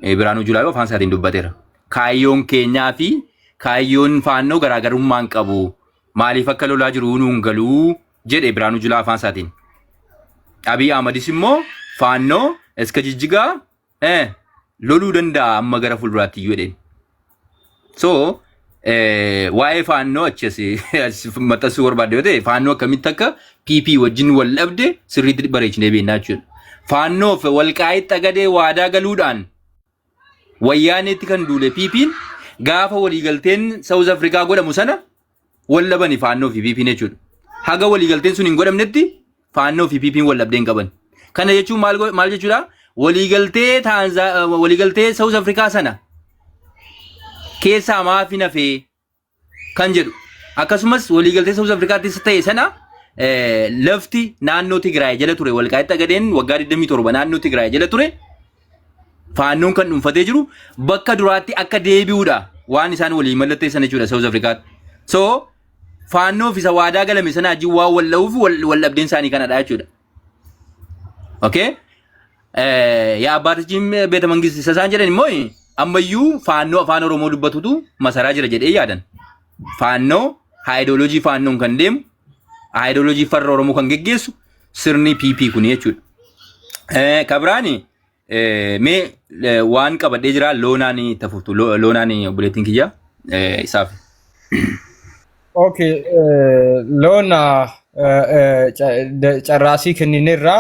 E: Biraanuu Julaa afaan isaatiin dubbateera. Kaayyoon keenyaa fi kaayyoon faannoo garaagarummaa hin qabu. Maaliif akka lolaa jiru nuun galuu jedhe Biraanuu Julaa afaan isaatiin. Abiy Ahmadis immoo faannoo iska jijjigaa loluu danda'a amma gara fuulduraatti iyyuu jedheen. So waa'ee faannoo achi as maxxansuu barbaadde yoo ta'e faannoo akkamitti akka PP wajjin wal dhabde sirriitti bareechinee beeknaa jechuudha. Faannoof walqaa'itti xagadee waadaa galuudhaan wayyaaneetti kan duule PP'n gaafa waliigalteen South Africa godhamu sana wal dhabani faannoo fi PP'n jechuudha. Haga waliigalteen sun hin godhamnetti faannoo fi PP'n wal dhabdee hin qaban. Kana jechuun maal jechuudha? Waliigaltee Taanzaa waliigaltee South Africa sana keessaa maaf hin hafee kan jedhu. Akkasumas waliigaltee South Africaatti ta'e sana lafti naannoo Tigraay jala ture walqaa'itti agadeen waggaa 27 naannoo Tigraay jala ture faannoon kan dhuunfatee jiru bakka duraatti akka deebi'uudha waan isaan walii mallatteessan jechuudha South Africaatti. So faannoof isa waadaa galame sana wajjin waan wal dha'uuf wal dhabdeen isaanii kanadha jechuudha. Okay? Yaa abbaatichiin beeta mangisti isa isaan jedhan immoo ammayyuu faannoo afaan Oromoo dubbatutu masaraa jira jedhee yaadan. Faannoo haayidooloojii faannoon kan deemu haayidooloojii farra Oromoo kan geggeessu sirni PP kun jechuudha. Kabiraani mee waan qabadhee jira loonaan tafuftu loonaan obboleettiin kiyya isaaf.
B: Okay, loona carraasii kenninerra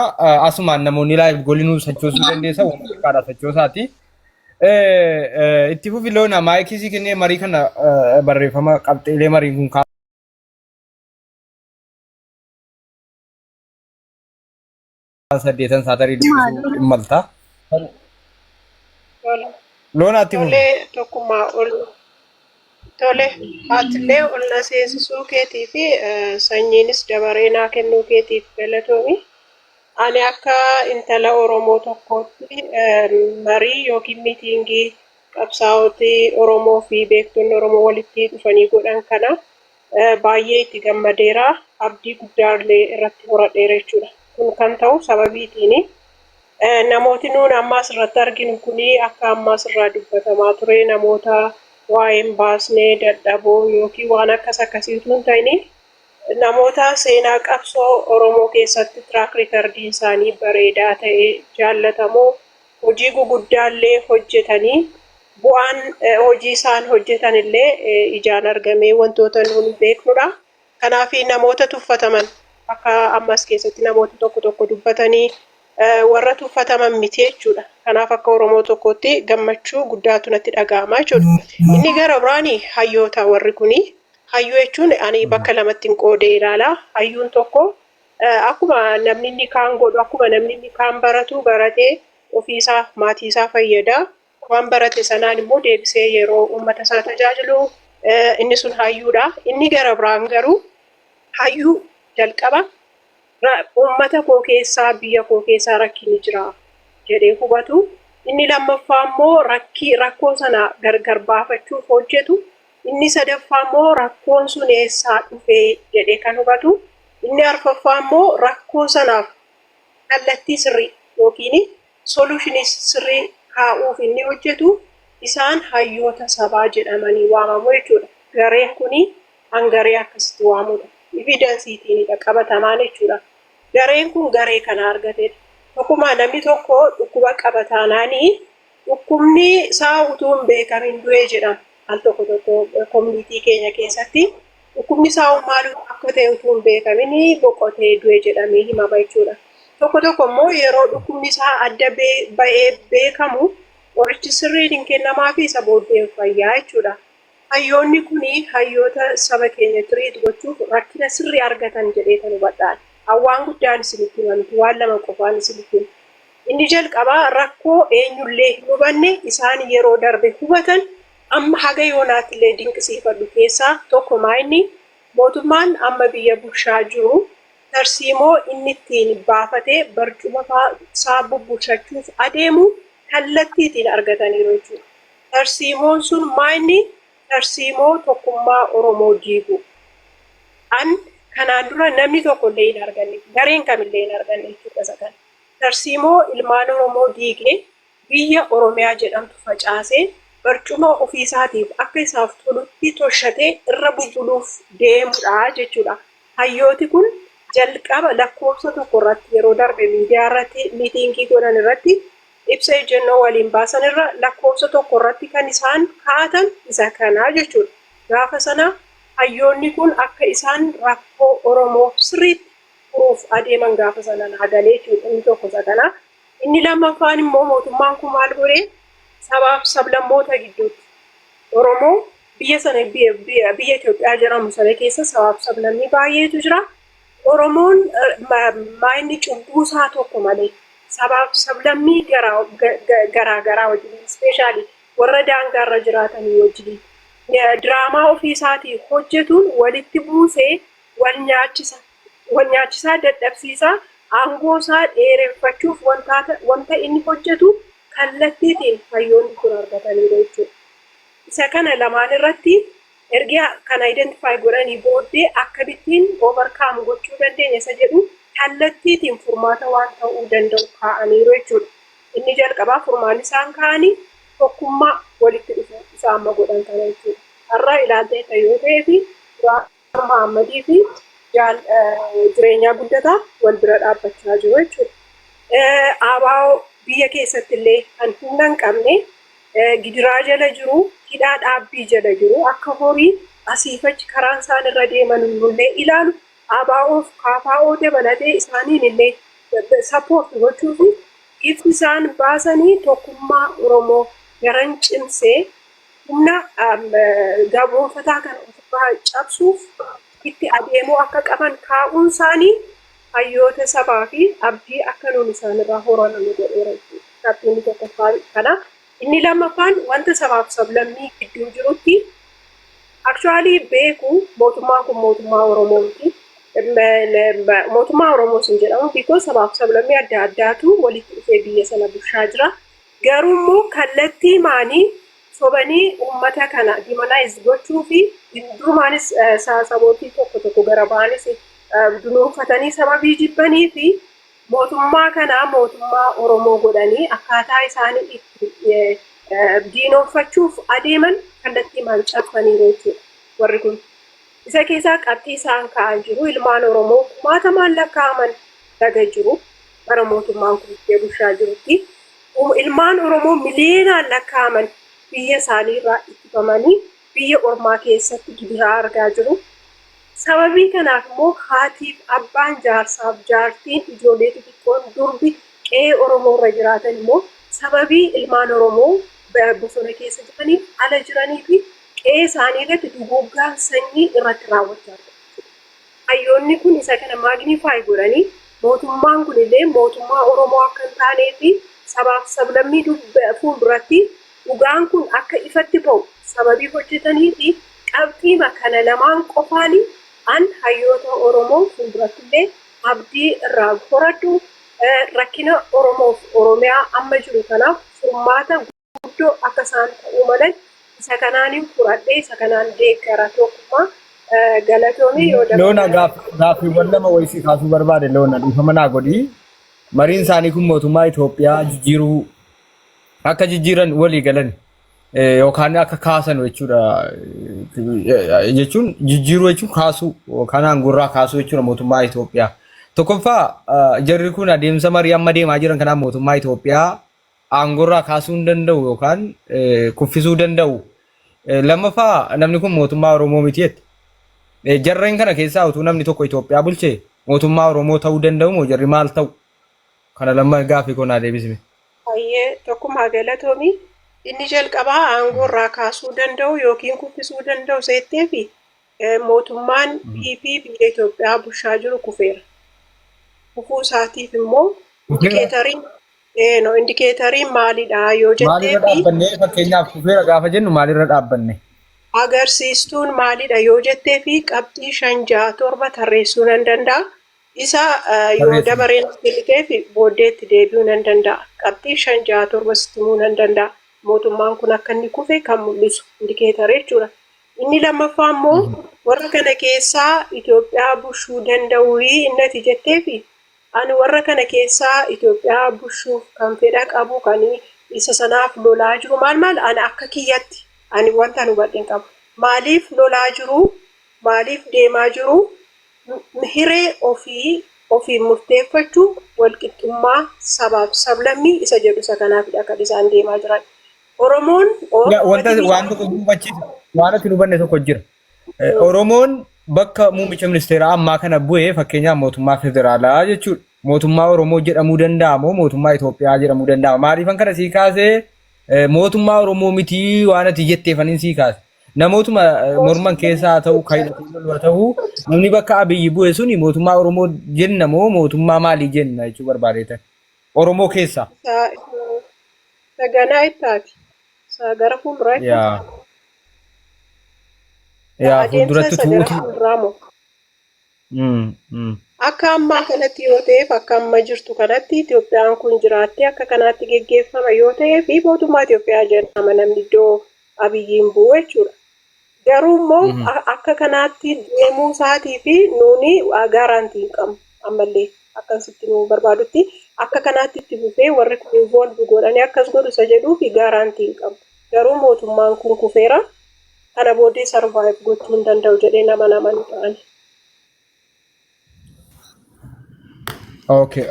B: asumaan namoonni live golinuu sochoosuu dandeessa waan xiqqaadha sochoosaati. Itti fufi loona maayikii sii kennee marii kana barreeffama qabxiilee mariin kun saddeetan isaa tarii dubbisuu hin malta.
F: Tole.
B: Loonaatti fufi.
F: Tolee, tokkummaa ol. Tole, atillee ol na seensisuu keetii fi sanyiinis dabaree naa kennuu keetiif galatoomi. Ani akka intala Oromoo tokkootti marii yookiin miitiingii qabsaa'otii Oromoo fi beektonni Oromoo walitti dhufanii godhan kana baay'ee itti gammadeera. Abdii guddaallee irratti horadheera jechuudha. Kun kan ta'u sababiitiini. Namooti nuun amma asirratti arginu kuni akka amma asirraa dubbatamaa ture namoota waa'ee hin baasne dadhaboo yookiin waan akkas akkasii utuu hin ta'in namoota seenaa qabsoo Oromoo keessatti track recordiin isaanii bareedaa ta'e jaallatamoo hojii guguddaallee hojjetanii bu'aan hojii isaan hojjetan illee ijaan argamee wantoota nuun beeknudha. Kanaaf namoota tuffataman akka ammas keessatti namoota tokko tokko dubbatanii warra tuffataman miti jechuudha. Kanaaf akka Oromoo tokkootti gammachuu guddaatu natti dhaga'ama jechuudha. Inni gara biraani hayyoota warri kuni. Hayyuu jechuun ani bakka lamatti hin qoodee ilaala. Hayyuun tokko akkuma namni inni kaan godhu akkuma namni inni kaan baratu baratee ofiisaa maatii isaa fayyada. Waan barate sanaan immoo deebisee yeroo uummata isaa tajaajilu inni sun hayyuudha. Inni gara biraan garuu hayyuu jalqaba uummata koo keessaa, biyya koo keessaa rakkinni jira jedhee hubatu. Inni lammaffaa immoo rakkoo sana gargar baafachuuf hojjetu. Inni sadaffaa immoo rakkoon sun eessaa dhufee jedhee kan hubatu. Inni arfaffaa immoo rakkoo sanaaf kallattii sirrii yookiin solution sirrii kaa'uuf inni hojjetu, isaan hayyoota sabaa jedhamanii waamamu jechuudha. Gareen kuni hangaree akkasitti waamudha. Evidenceiitiinidha qabatamaan jechuudha. Gareen kun garee kana argatedha. Tokkumaa namni tokko dhukkuba qaba taanaanii dhukkubni isaa utuu hin beekamin du'e jedhama. Al tokko tokko community keenya keessatti dhukkubni isaa maal akka ta'e utuu hin beekamin boqotee du'e jedhamee himama jechuudha. Tokko tokko immoo yeroo dhukkubni isaa adda ba'ee beekamu qorichi sirriin hin kennamaa fi isa booddee fayyaa jechuudha. Hayyoonni kuni hayyoota saba keenya treat gochuuf rakkina sirrii argatan jedhee kan hubadhaan. Hawaan guddaan isinitti himamti, waan lama qofaan isinitti hima. Inni jalqabaa rakkoo eenyullee hin hubanne isaan yeroo darbe hubatan, amma haga yoonaatti illee dinqisiifadhu keessaa tokko maayinni mootummaan amma biyya bulchaa jiru tarsiimoo inni ittiin baafatee barcuma isaa bubbulchachuuf adeemu kallattiitiin argataniiru jechuudha. Tarsiimoon sun maayinni tarsiimoo tokkummaa Oromoo diigu. An kanaan dura namni tokko illee hin arganne, gareen kamillee hin arganne jechuudha isa kana. Tarsiimoo ilmaan Oromoo diigee biyya Oromiyaa jedhamtu facaasee barcuma ofiisaatiif akka isaaf tolutti toshatee irra bubbuluuf deemudha jechuudha. Hayyooti kun jalqaba lakkoofsa tokko irratti yeroo darbe miidiyaa irratti meeting godhan irratti, ibsa ejjennoo waliin baasan irra lakkoofsa tokko irratti kan isaan kaa'atan isa kanaa jechuudha. Gaafa sana hayyoonni kun akka isaan rakkoo Oromoo sirriitti furuuf adeeman gaafa sana naa galee jechuudha. Inni tokko isa kana. Inni lammaffaan immoo mootummaan kun maal godhee sabaaf sablammoota gidduutti, Oromoo biyya sana, biyya Itoophiyaa jedhamu sana keessa sabaaf sablammii baay'eetu jira. Oromoon maayinni cubbuu isaa tokko malee sabaaf sablammii garaa garaa wajjin, especially warra daangaarra jiraatanii wajjin diraamaa ofii isaatii hojjetuun walitti buusee wal nyaachisa. Wal nyaachisaa dadhabsiisaa aangoo isaa dheereffachuuf wanta inni hojjetu kallattiitiin hayyoonni kun argataniiru jechuudha. Isa kana lamaan irratti erga kana identify godhanii booddee akkamittiin overcome gochuu dandeenya isa jedhu kallattiitiin furmaata waan ta'uu danda'u kaa'aniiru jechuudha. Inni jalqabaa furmaanni isaan kaa'anii tokkummaa walitti dhufuu isa amma godhan kana jechuudha. Har'a ilaaltee yoo ta'ee fi Muhammadii fi Jireenyaa Guddataa wal bira dhaabbachaa jiru jechuudha. ABO biyya keessatti illee kan humna hin qabne, gidiraa jala jiru, hidhaa dhaabbii jala jiru, akka horii asiif achi karaan isaan irra deeman illee ilaalu, ABOf KFO dabalatee isaaniin illee support gochuu fi ifti isaan baasanii tokkummaa Oromoo daran cimsee humna gabroonfataa kana ofirraa cabsuuf itti adeemuu akka qaban kaa'uun isaanii hayyoota sabaa fi abdii akka nuun isaanirraa horannu nu godheera jechuudha. Qabxiin tokkoffaan kana. Inni lammaffaan wanta sabaaf sablammii gidduu jirutti actually beeku, mootummaan kun mootummaa Oromooti. Mootummaa Oromoos hin jedhamu because sabaaf sablammii adda addaatu walitti dhufee biyya sana bulchaa jira. Garuu immoo kallattii maanii sobanii uummata kana demonize gochuu fi durumaanis sabootii tokko tokko gara ba'anis dunuunfatanii sababii jibbanii fi mootummaa kana mootummaa Oromoo godhanii akkaataa isaanii itti diinoonfachuuf adeeman kallattii maan cabsaniiru jechuudha warri kun. Isa keessaa qabxii isaan ka'an jiru, ilmaan Oromoo kumaatamaan lakkaa'aman laga jiru bara mootummaan kun itti bulchaa jirutti. Ilmaan Oromoo miliyoonaan lakkaa'aman biyya isaanii irraa ittifamanii biyya ormaa keessatti gidiraa argaa jiru. Sababii kanaaf immoo haatiif abbaan, jaarsaaf jaartiin, ijoollee xixiqqoon, durbi qe'ee Oromoo irra jiraatan immoo sababii ilmaan Oromoo bosona keessa jiraniif, ala jiranii fi qe'ee isaanii irratti duguuggaan sanyii irratti raawwachaa jiru. Hayyoonni kun isa kana magnify godhanii mootummaan kun illee mootummaa Oromoo akka hin taanee fi sabaaf sablammii fuulduratti Dhugaan kun akka ifatti ba'u sababii hojjetanii fi qabxiima kana lamaan qofaani an hayyoota Oromoo fuuldurattillee abdii irraa horadhu, rakkina Oromoof Oromiyaa amma jiru kanaaf furmaata guddoo akka isaan ta'uu malan isa kanaanin furadhee isa kanaan deeggara. Tokkummaa, galatoomii yoo
B: Loona
F: dabalatan.
B: Gaaffiiwwan lama wayii si kaasuu barbaade. Loona, dhiifama naa godhii. Mariin isaanii kun mootummaa Itoophiyaa jijjiiruu akka jijjiiran walii galan yookaan akka kaasan jechuudha. Jechuun jijjiiruu jechuun kaasuu yookaan aangorraa kaasuu jechuudha mootummaa Itoophiyaa. Tokkoffaa, jarri kun adeemsa marii amma deemaa jiran kanaan mootummaa Itoophiyaa aangorraa kaasuu hin danda'u yookaan kuffisuu danda'u. Lammaffaa, namni kun mootummaa Oromoo miti jette. Jarreen kana keessaa utuu namni tokko Itoophiyaa bulche mootummaa Oromoo ta'uu danda'u moo jarri maal ta'u? Kana lamma gaaffii koo naa deebisime.
F: Hayyee, Tokkummaa, galatoomii. Inni jalqabaa aangoo irraa kaasuu danda'u yookiin kuffisuu danda'u seettee fi mootummaan PP biyya Itoophiyaa bulchaa jiru kufeera. Kufuu isaatiif immoo
B: Kufeera.
F: Indicatoriin no, indicatoriin maalidha yoo jettee
B: Maalirra
F: fi
B: dhaabbannee? Fakkeenyaaf, kufeera gaafa jennu maalirra dhaabbanne?
F: Agarsiistuun maalidha yoo jettee fi qabxii shan, ja'a, torba tarreessuu nan danda'a. Isa yoo
B: Tarreessi.
F: dabareen kenniteef booddeetti deebi'uu nan danda'a. Qabxii shan, ja'a, torba sitti himuu nan danda'a. Mootummaan kun akka inni kufe kan mul'isu indicator jechuudha. Inni lammaffaa immoo warra kana keessaa Itoophiyaa bulchuu danda'u inni ati jettee fi ani warra kana keessaa Itoophiyaa bulchuuf kan fedha qabu, kan isa sanaaf lolaa jiru maal maal, ani akka kiyyatti ani wanta ani hubadhe hin qabu. Maaliif lolaa jiru? Maaliif deemaa jiru? Hiree ofii ofiin murteeffachuu, walqixxummaa sabaaf sablammii isa jedhu isa kanaafidha kan isaan deemaa jiran. Oromoon
B: Wanta
F: uummati biyya
B: waan tokko hubachiisa. Waan ati hin hubanne tokko jira. Oromoon bakka muummicha ministeeraa ammaa kana bu'ee, fakkeenyaaf mootummaa federaalaa jechuudha. Mootummaa Oromoo jedhamuu danda'a moo mootummaa Itoophiyaa jedhamuu danda'a? Maaliifan kana sii kaasee, mootummaa Oromoo mitii waan ati jetteefanin sii kaase. Namootuma morman keessaa haa ta'u, kan hidhatee lolu haa ta'u, namni bakka Abiyyi bu'e suni mootummaa Oromoo jenna moo mootummaa maalii jenna jechuu barbaadeetan? Oromoo keessaa.
F: Isa ganaa ittaati. Isa gara fuulduraa ittaati.
B: Yaa. Yaa.
F: Adeemsa
B: Fuulduratti
F: isa gara
B: tuutu.
F: fuulduraa moo?
B: Mm.
F: Akka ammaa kanatti yoo ta'eef, akka amma jirtu kanatti Itoophiyaan kun jiraattee akka kanaatti geggeeffama yoo ta'ee fi mootummaa Itoophiyaa jedhama namni iddoo Abiyyiin bu'u jechuudha. Garuu immoo akka kanaatti deemuu isaatii fi nuuni guarantee hin qabnu ammallee. Akkasitti nu barbaadutti akka kanaatti itti fufee warri kun involve godhanii akkas godhu isa jedhuu fi guarantee hin qabnu. Garuu mootummaan kun kufeera. Kana booddee survive gochuu hin danda'u jedhee nama ta'ani.
B: Okay,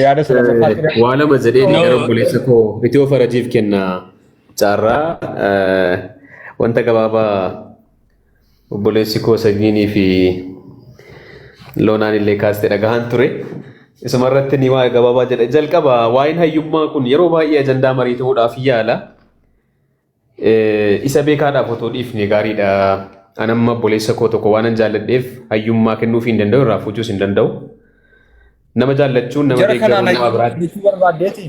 B: yaada sana fakkaatti.
D: Waa lama jedhee
C: No.
D: gara obboleessa koo Itiyoo Farajiif kenna carraa. Wanta gabaabaa obboleessi koo Sanyiinii fi Loonaan illee kaastee dhagahan ture. Isuma irratti ni waa gabaabaa jedhe. Jalqaba, waa'een hayyummaa kun yeroo baay'ee ajandaa marii ta'uudhaaf yaala. Isa beekaadhaaf otoo dhiifne gaariidha. An amma obboleessa koo tokko waan an jaalladheef hayyummaa kennuufii hin danda'u, irraa fuuchuus hin danda'u. Nama jaallachuun nama
B: Jara
D: deeggaruun
B: kanaan
D: waa biraati.
B: jechuu barbaaddeeti.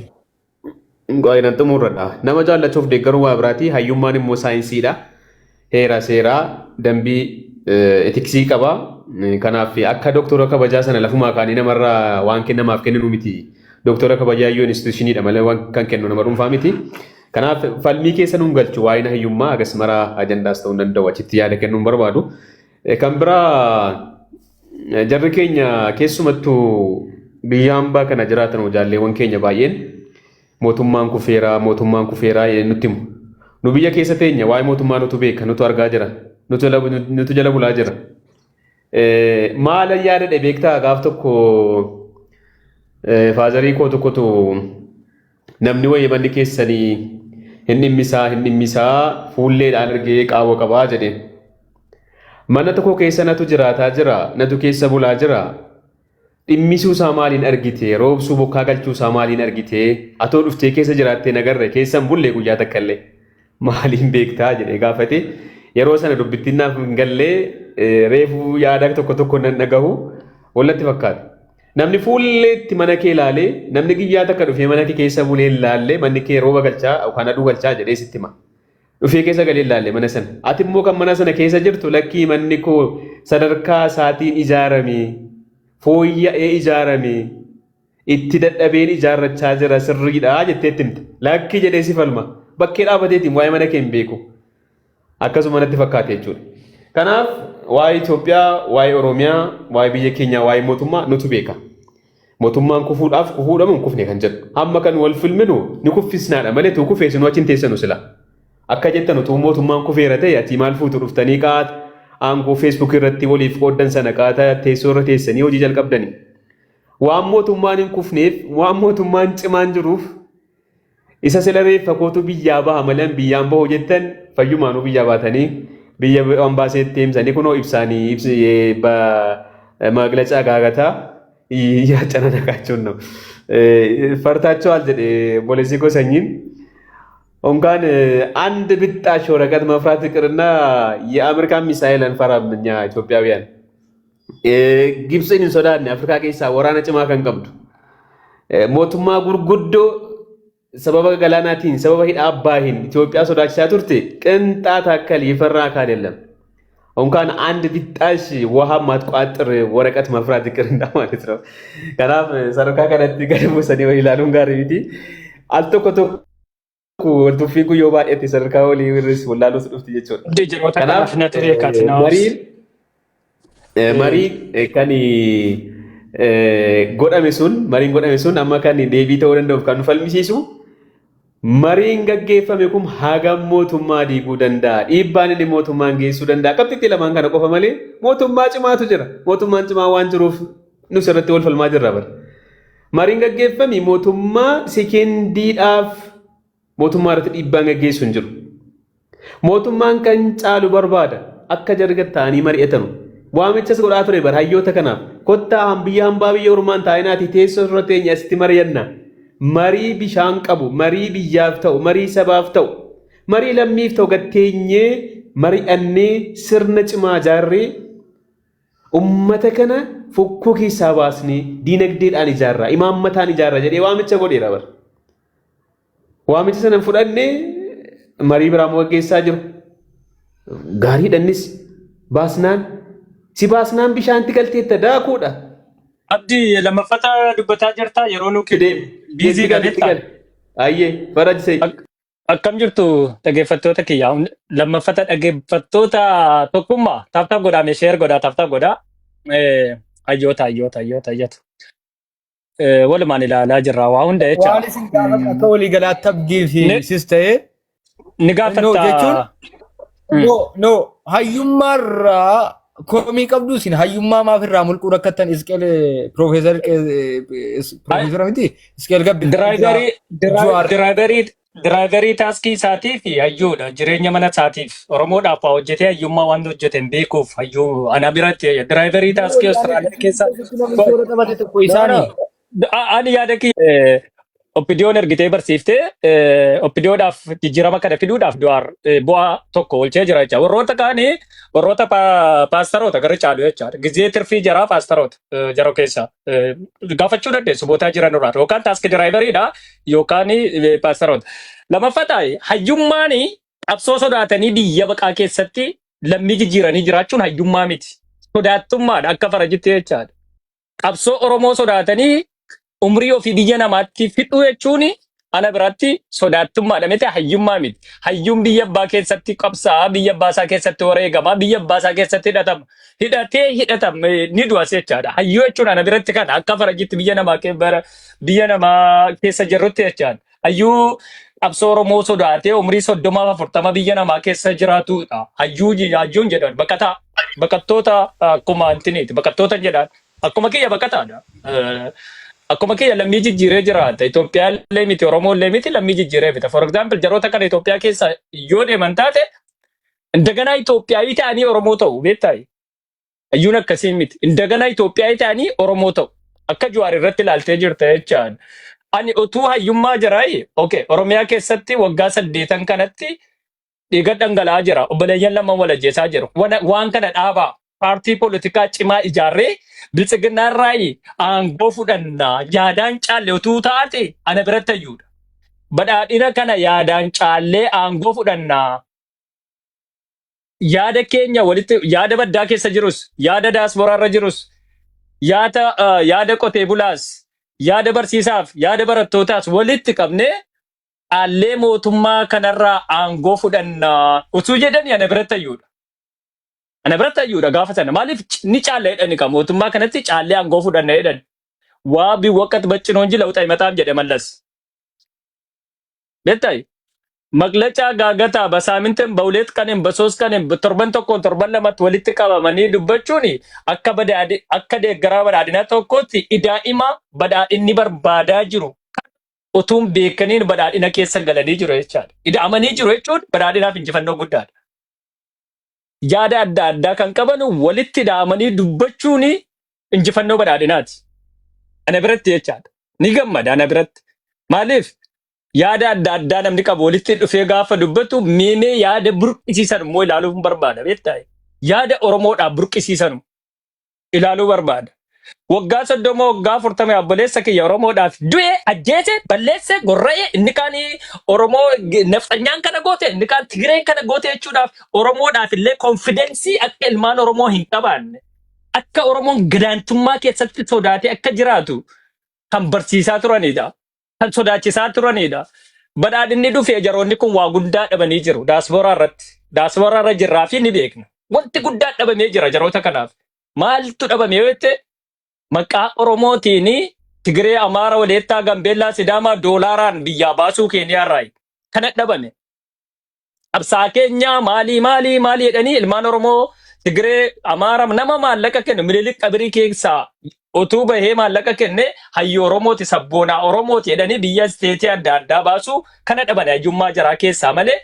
D: Qo'ina xumurradha. Nama jaallachuuf deeggaruu waa biraati. Hayyummaan immoo saayinsiidha. Heera, seeraa, dambii, ethicsii qaba. Kanaaf akka doktora kabajaa sana lafumaa kaanii namarraa waan kennamaaf kenninu miti. Doktora kabajaa iyyuu institutioniidha malee waan kan kennu nama dhuunfaa miti. Kanaaf falmii keessa nuun galchu waa'een hayyummaa agas maraa ajandaas ta'uu hin danda'u, achitti yaada kennuu hin barbaadu. Kan biraa, jarri keenya keessumattuu biyya hambaa kana jiraatan jaalleewwan keenya baay'een mootummaan kufeeraa, mootummaan kufeeraa jedhanii nutti himu. Nu biyya keessa teenya waa'ee mootummaa nutu beeka, nutu argaa jira, nutu jala bulaa jira. Maala yaadadhe beektaa? Gaaf tokko fatherii koo tokkotu namni wayii manni keessanii hin dhimmisaa, hin dhimmisaa, fuulleedhaan argee qaawwa qabaa jedheen. Mana tokko keessa natu jiraataa jira, natu keessa bulaa jira. Dhimmisuu isaa maaliin argite? Roobsuu, bokkaa galchuu isaa maaliin argite? Atoo dhuftee keessa jiraattee nagarre, keessa hin bulle guyyaa takka illee. Maaliin beektaa jedhee gaafate. Yeroo sana dubbittiin naaf hin gallee, reefuu yaada tokko tokko nan dhagahu wallatti fakkaata. Namni fuulleetti mana kee ilaalee, namni guyyaa takka dhufee mana kee keessa bulee ilaallee, manni kee rooba galchaa yookaan aduu galchaa jedhee sitti hima. Dhufee keessa galee ilaalle mana sana. Ati immoo kan mana sana keessa jirtu, lakkii, manni koo sadarkaa isaatiin ijaarame, fooyya'ee ijaarame, itti dadhabeen ijaarrachaa jira, sirriidha jettee itti himta. Lakkii jedhee si falma. Bakkee dhaabateetiin waa'ee mana kee hin beeku. Akkasuma natti fakkaate jechuudha. Kanaaf waa'ee Itoophiyaa, waa'ee Oromiyaa, waa'ee biyya keenyaa, waa'ee mootummaa nutu beeka. Mootummaan kufuudhaaf kufuudhamu hin kufne kan jedhu. Amma kan wal filminu ni kuffisnaadha malee tuu kufee isin achi hin teessanu sila. Akka jettan utuu mootummaan kufeera ta'e, ati maal fuutu dhuftanii qaata aangoo Facebook irratti waliif qooddan sana qaata teessoo irra teessanii hojii jalqabdani. Waan mootummaan hin kufneef, waan mootummaan cimaan jiruuf, isa sila reeffa kootu biyyaa baha malee biyyaan bahu jettan, fayyumaanuu biyyaa baatanii biyya ambaaseetti himsanii kunoo ibsaanii ibsi መግለጫ ጋጋታ እያጨናነቃቸውን ነው። ፈርታቸዋል jedhe obboleessi koo Sanyiin። እንኳን አንድ ብጣሽ ወረቀት መፍራት ይቅርና የአሜሪካን ሚሳኤል አንፈራም እኛ ኢትዮጵያውያን። Gibxiin hin sodaanne. Afrikaa keessaa waraana cimaa kan qabdu. Mootummaa gurguddoo sababa galaanaatiin, sababa hidha Abbaahin Itoophiyaa sodaachisaa turte ቅንጣት አካል የፈራ አካል የለም። እንኳን አንድ ብጣሽ ውሃ ማትቋጥር ወረቀት መፍራት ይቅርና ማለት ነው። Kanaaf sadarkaa kanatti gadi buusanii walii ilaaluun gaarii miti. Al tokko tokko waltuffiin kun yoo baay'ate sadarkaa walii irris wallaaluutu dhufti jechuudha.
A: Hundi jiroota
D: Kanaaf
A: kanaaf natti beekaati na
D: mariin marii kan godhame sun, mariin godhame sun amma kan deebii ta'uu danda'uuf kan nu falmisiisu, mariin gaggeeffame kun hagam mootummaa diiguu danda'a? Dhiibbaan inni mootummaan geessuu danda'a? Qabxiitti lamaan kana qofa malee mootummaa cimaatu jira. Mootummaan cimaa waan jiruuf nus irratti wal falmaa jirra bara. Mariin gaggeeffame mootummaa sekendiidhaaf mootummaa irratti dhiibbaan gaggeessu hin jiru. Mootummaan kan caalu barbaada. Akka jarga ta'anii mari'atanu. Waamichas godhaa ture bara hayyoota kanaaf. Kottaa biyya hambaa, biyya ormaan taa'inaati, teessoo irra teenya asitti mari'anna. Marii bishaan qabu, marii biyyaaf ta'u, marii sabaaf ta'u, marii lammiif ta'u gatteenyee mari'annee sirna cimaa ijaarree ummata kana fokkoo keessaa baasnee diinagdeedhaan ijaarraa, imaammataan ijaarraa jedhee waamicha godheera bara. Waamicha sana fudhannee marii biraa gaggeessaa jiru. Gaariidhannis baasnaan si baasnaan bishaanti galteetta daakuudha.
A: Abdii, lammaffata dubbataa jirta, yeroo nu busy galeetta.
D: Ayyee, farajisee.
A: Akkam jirtu dhaggeeffattoota kiyya? Lammaffata dhaggeeffattoota tokkummaa, tap tap godhaa, share godhaa, tap tap godhaa. Hayyoota, hayyoota, hayyoota, hayyoota. Walumaan ilaalaa jirra waa hunda jecha.
B: Waan isin gaafadha akka waliigalaatti Abdii fi sis ta'ee
A: Ni
B: no jechuun
A: gaafatta.
B: No, no, hayyummaarraa komii qabdu. Isin hayyummaa maaf irraa mulquu rakkattan? Isqeel, piroofeesara miti, Isqeel Gabbisaa jira.
A: Driverii
B: Jawaar.
A: Driverii taaksii isaatii fi hayyuudha. Jireenya mana isaatiif Oromoodhaaf waa hojjetee hayyummaa waan hojjete hin beekuuf hayyuu ana biratti driverii taaksii Austraaliyaa keessa.
B: Namni toora qabate tokko
A: No,
B: isaanii.
A: no. Ani yaada kiyya OPDOn ergitee barsiiftee OPDOdhaaf jijjiirama kana fiduudhaaf Jawaar bu'aa tokko oolchee jira jecha. Warroota kaanii warroota paastaroota gara caalu jechaadha. Gizee tirfii jaraa paastaroota jara keessaa gaafachuu dandeessu bootaa jiran irraa yookaan taaksii driveriidha yookaan paastaroota. Lammaffaa taa'e, hayyummaan qabsoo sodaatanii biyya baqaa keessatti lammii jijjiiranii jiraachuun hayyummaa miti. Sodaattummaadha akka farajitti jechaadha. Qabsoo Oromoo sodaatanii umrii ofii biyya namaatti fixuu jechuun ana biratti sodaattummaadha miti, hayyummaa miti. Hayyuun biyya abbaa keessatti qabsaa, biyya abbaasaa keessatti wareegama, biyya abbaasaa keessatti hidhatama. Hidhatee hidhatama ni du'as jechaadha. Hayyuu jechuun ana biratti kana akka farajitti biyya namaa biyya namaa keessa jirrutti jechaadha. Hayyuu qabsoo Oromoo sodaatee umrii 30f 40 biyya namaa keessa jiraatudha. Hayyuu hayyuun jedhan baqataa. Baqattoota akkuma antiniiti. Baqattoota jedhan. Akkuma kiyya baqataadha. Akkuma kiyya lammii jijjiiree jiraata. Itoophiyaa illee miti, Oromoo illee miti, lammii jijjiiree miti. For example, jaroota kana Itoophiyaa keessa yoo deeman taate እንደገና Itoophiyaawii ta'anii Oromoo ta'u beektaa? Hayyuun akkasii miti. እንደገና Itoophiyaawii ta'anii Oromoo ta'u. Akka Jawaar irratti ilaaltee jirta jechaan. Ani utuu hayyummaa jiraayi, okay, Oromiyaa keessatti waggaa 8 kanatti dhiiga dhangala'aa jira. Obboleeyyan lama wal ajjeesaa jiru. Waan kana dhaabaa. Paartii poolitikaa cimaa ijaarree biltsiginnaa irraa aangoo fudhannaa yaadaan caalle utuu taate ana biratti hayyuudha. Badhaadhina kana yaadaan caallee aangoo fudhannaa. Yaada keenya walitti, yaada baddaa keessa jirus, yaada daasporaa irra jirus, yaada qotee bulaas, yaada barsiisaaf, yaada barattootaas walitti qabnee caallee mootummaa kanarraa aangoo fudhannaa utuu jedhani ana biratti hayyuudha. Ana biratti hayyuudha gaafa sana. Maaliif ni caalla jedhani ka mootummaa kanatti caallee aangoo fudhanna jedhan. Waa ቢወቀጥ በጭኖ እንጂ ለውጥ አይመጣም jedhe Mallas. Beektaa? መግለጫ ጋገታ በሳምንትም በሁለት ቀንም በሶስት ቀንም torban tokkoon torban lamatti walitti qabamanii dubbachuun akka badhaadhi akka deeggaraa badhaadhinaa tokkotti idaa'ima badhaadhinni barbaadaa jiru utuun beekaniin badhaadhina keessa galanii jiru jechaadha. Ida'amanii jiru jechuun badhaadhinaaf injifannoo guddaadha. Yaada adda addaa kan qaban walitti ida'amanii dubbachuun injifannoo badhaadhinaati. Ana biratti jechaadha. Ni gammada ana biratti. Maaliif? Yaada adda addaa namni qabu walitti dhufee gaafa dubbatu meemee yaada burqisiisan immoo ilaaluu barbaada beektaa? Yaada Oromoodhaaf burqisiisan ilaaluu barbaada. Waggaa 30, waggaa 40 obboleessa kiyya Oromoodhaaf du'e, ajjeese, balleesse, gorra'e, inni kaan Oromoo nafxanyaan kana goote, inni kaan Tigireen kana goote jechuudhaaf Oromoodhaaf illee confidence akka ilmaan Oromoo hin qabaanne, akka Oromoon gadaantummaa keessatti sodaatee akka jiraatu kan barsiisaa turanidha. Kan sodaachisaa turanidha. Badhaadhinni dhufee jaroonni kun waa guddaa dhabanii jiru daasporaa irratti. Daasporaa irra jirraa fi ni beekna. Wanti guddaa dhabamee jira jaroota kanaaf. Maaltu dhabame yoo jette, maqaa Oromootiin Tigiree, Amaara, Waleettaa, Gambeellaa, Sidaamaa doolaaraan biyyaa baasuu Keeniyaarraa kana dhabame. Qabsaa keenya maalii maalii maalii jedhanii ilmaan Oromoo Tigiree, Amaara nama maallaqa kennu Minilik qabirii keessaa utuu bahee maallaqa kenne hayyuu Oromooti, sabboonaa Oromooti jedhanii biyya state adda addaa baasuu kana dhaban hayyummaa jaraa keessaa malee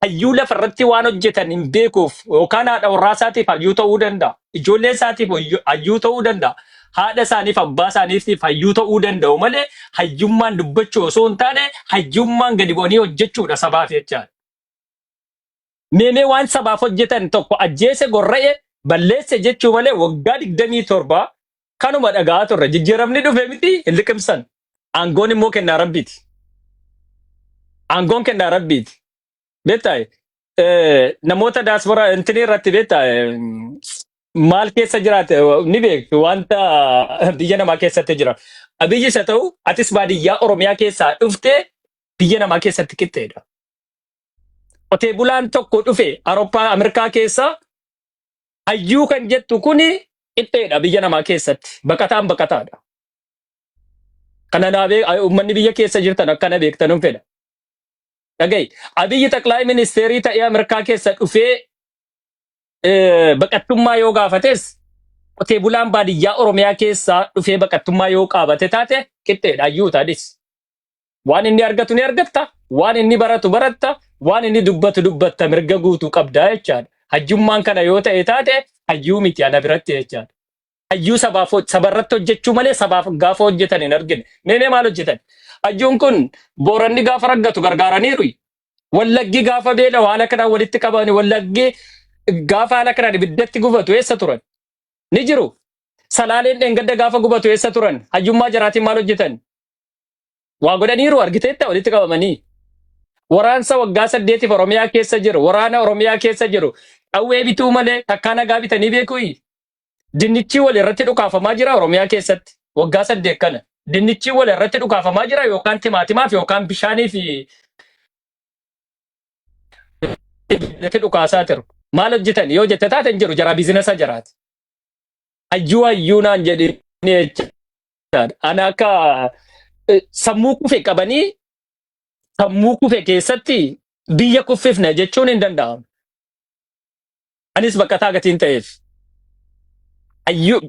A: hayyuu lafarratti waan hojjetan hin beekuuf yookaan haadha warraa isaatiif hayyuu ta'uu danda'a. Ijoollee isaatiif hayyuu ta'uu danda'a. Haadha isaaniif, abbaa isaaniitiif hayyuu ta'uu danda'u malee hayyummaan dubbachuu osoo hin taane hayyummaan gadi bu'anii hojjechuudha sabaaf jechaadha. Meemee waan sabaaf hojjetan tokko ajjeese, gorra'e, balleesse jechuu malee waggaa 27 kanuma dhagaa turre. Jijjiiramni dhufe miti, hin liqimsan. Aangoon immoo kennaa rabbiiti. Aangoon kennaa rabbiiti. Beektaa, namoota daasporaa intinii irratti, beektaa, maal keessa jiraate ni beektu, wanta biyya namaa keessatti jira. Abiyyi isa ta'u atis baadiyyaa Oromiyaa keessaa dhuftee biyya namaa keessatti qixxeedha. Qotee bulaan tokko dhufe Awurooppaa, Ameerikaa keessa hayyuu kan jettu kuni qixxeedha biyya namaa keessatti. Baqataan baqataadha. Kana naa uummanni biyya keessa jirtan akkana beektanuun fedha. Dhaga'i. Abiyyi xaqlaay ministeerii ta'ee Ameerikaa keessa dhufee baqattummaa yoo gaafates, qotee bulaan baadiyyaa Oromiyaa keessaa dhufee baqattummaa yoo qaabate taate qixxeedha, hayyuu taadhis. Waan inni argatu ni argatta, waan inni baratu baratta, waan inni dubbatu dubbatta, mirga guutuu qabdaa jechaadha. Hayyummaan kana yoo ta'e taate hayyuu miti ana biratti jechaadha. Hayyuu sabaaf sabarratti hojjechuu malee sabaaf gaafa hojjetan hin argine. Mee maal hojjetan? Hayyuun kun Booranni gaafa raggatu gargaaraniiru. Wallaggi gaafa beela haala kanaan walitti qabani, Wallaggi gaafa haala kanaan ibiddatti gubatu eessa turan? Ni jiru. Salaaleen dheengadda gaafa gubatu eessa turan? Hayyummaa jaraatiin maal hojjetan? Waa godhaniiru argiteetta walitti qabamanii? Waraansa waggaa 8f Oromiyaa keessa jiru, waraana Oromiyaa keessa jiru, qawwee bituu malee takkaa nagaa bitanii beekuu? Dinnichi wal irratti dhukaafamaa jira Oromiyaa keessatti waggaa 8 kana. Dinnichi wal irratti dhukaafamaa jira yookaan timaatimaaf yookaan bishaanii fi irratti dhukaasaa jiru. Maal hojjetan yoo jette taate, hin jiru, jaraa business jaraati. Hayyuu hayyuu naan jedhini jechaadha. Ana akka sammuu kufe qabanii sammuu kufe keessatti biyya kuffifne jechuun hin danda'amu. Anis baqataa gatiin ta'eef. Hayyuu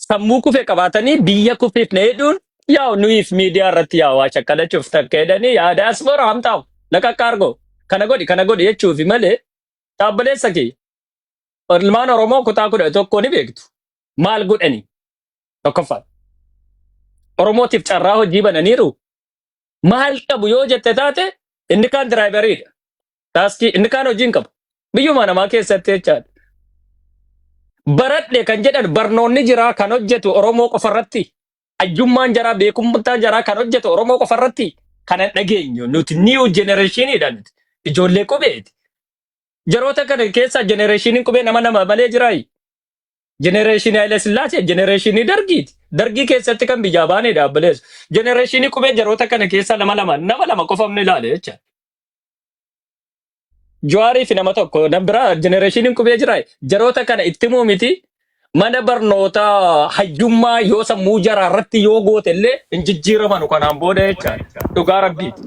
A: sammuu kufe qabaatanii biyya kuffifne jedhuun yaa nuyiif miidiyaa irratti yaa waa shakkalachuuf takka jedhanii yaa diaspora hamtaa'u laqaqqa argoo kana godhi kana godhi jechuufi malee dhaabbileessa kiyya. Ilmaan Oromoo kutaa 11 ni beektu. Maal godhani? Tokkoffaa. Oromootiif carraa hojii bananiiru. Maal qabu yoo jette taate, inni kaan driveriidha. Taaskii inni kaan hojii hin qabu. Biyyuma namaa keessatti jechaadha. Baradhe kan jedhan barnoonni jiraa kan hojjetu Oromoo qofarratti. Hayyummaan jaraa, beekumsaa jaraa kan hojjetu Oromoo qofarratti. Kana dhageenyu nuti new generationiidha nuti. Ijoollee qubeeti. Jaroota kana keessa generationiin qubee nama nama malee jiraayi. Generationii Haile Sillaasee, generationii Dargiiti. Dargii keessatti kan biyyaa baanee dhaabbaleessu. Generationii qubee jaroota kana keessa nama lama, nama lama qofamni ilaale jecha. Jawaarii fi nama tokko nam biraa generationiin qubee jira. Jaroota kana itti himuu miti. Mana barnootaa hayyummaa yoo sammuu jaraa irratti yoo goote illee hin jijjiiramanu kanaan booda jecha. Dhugaa Rabbiiti.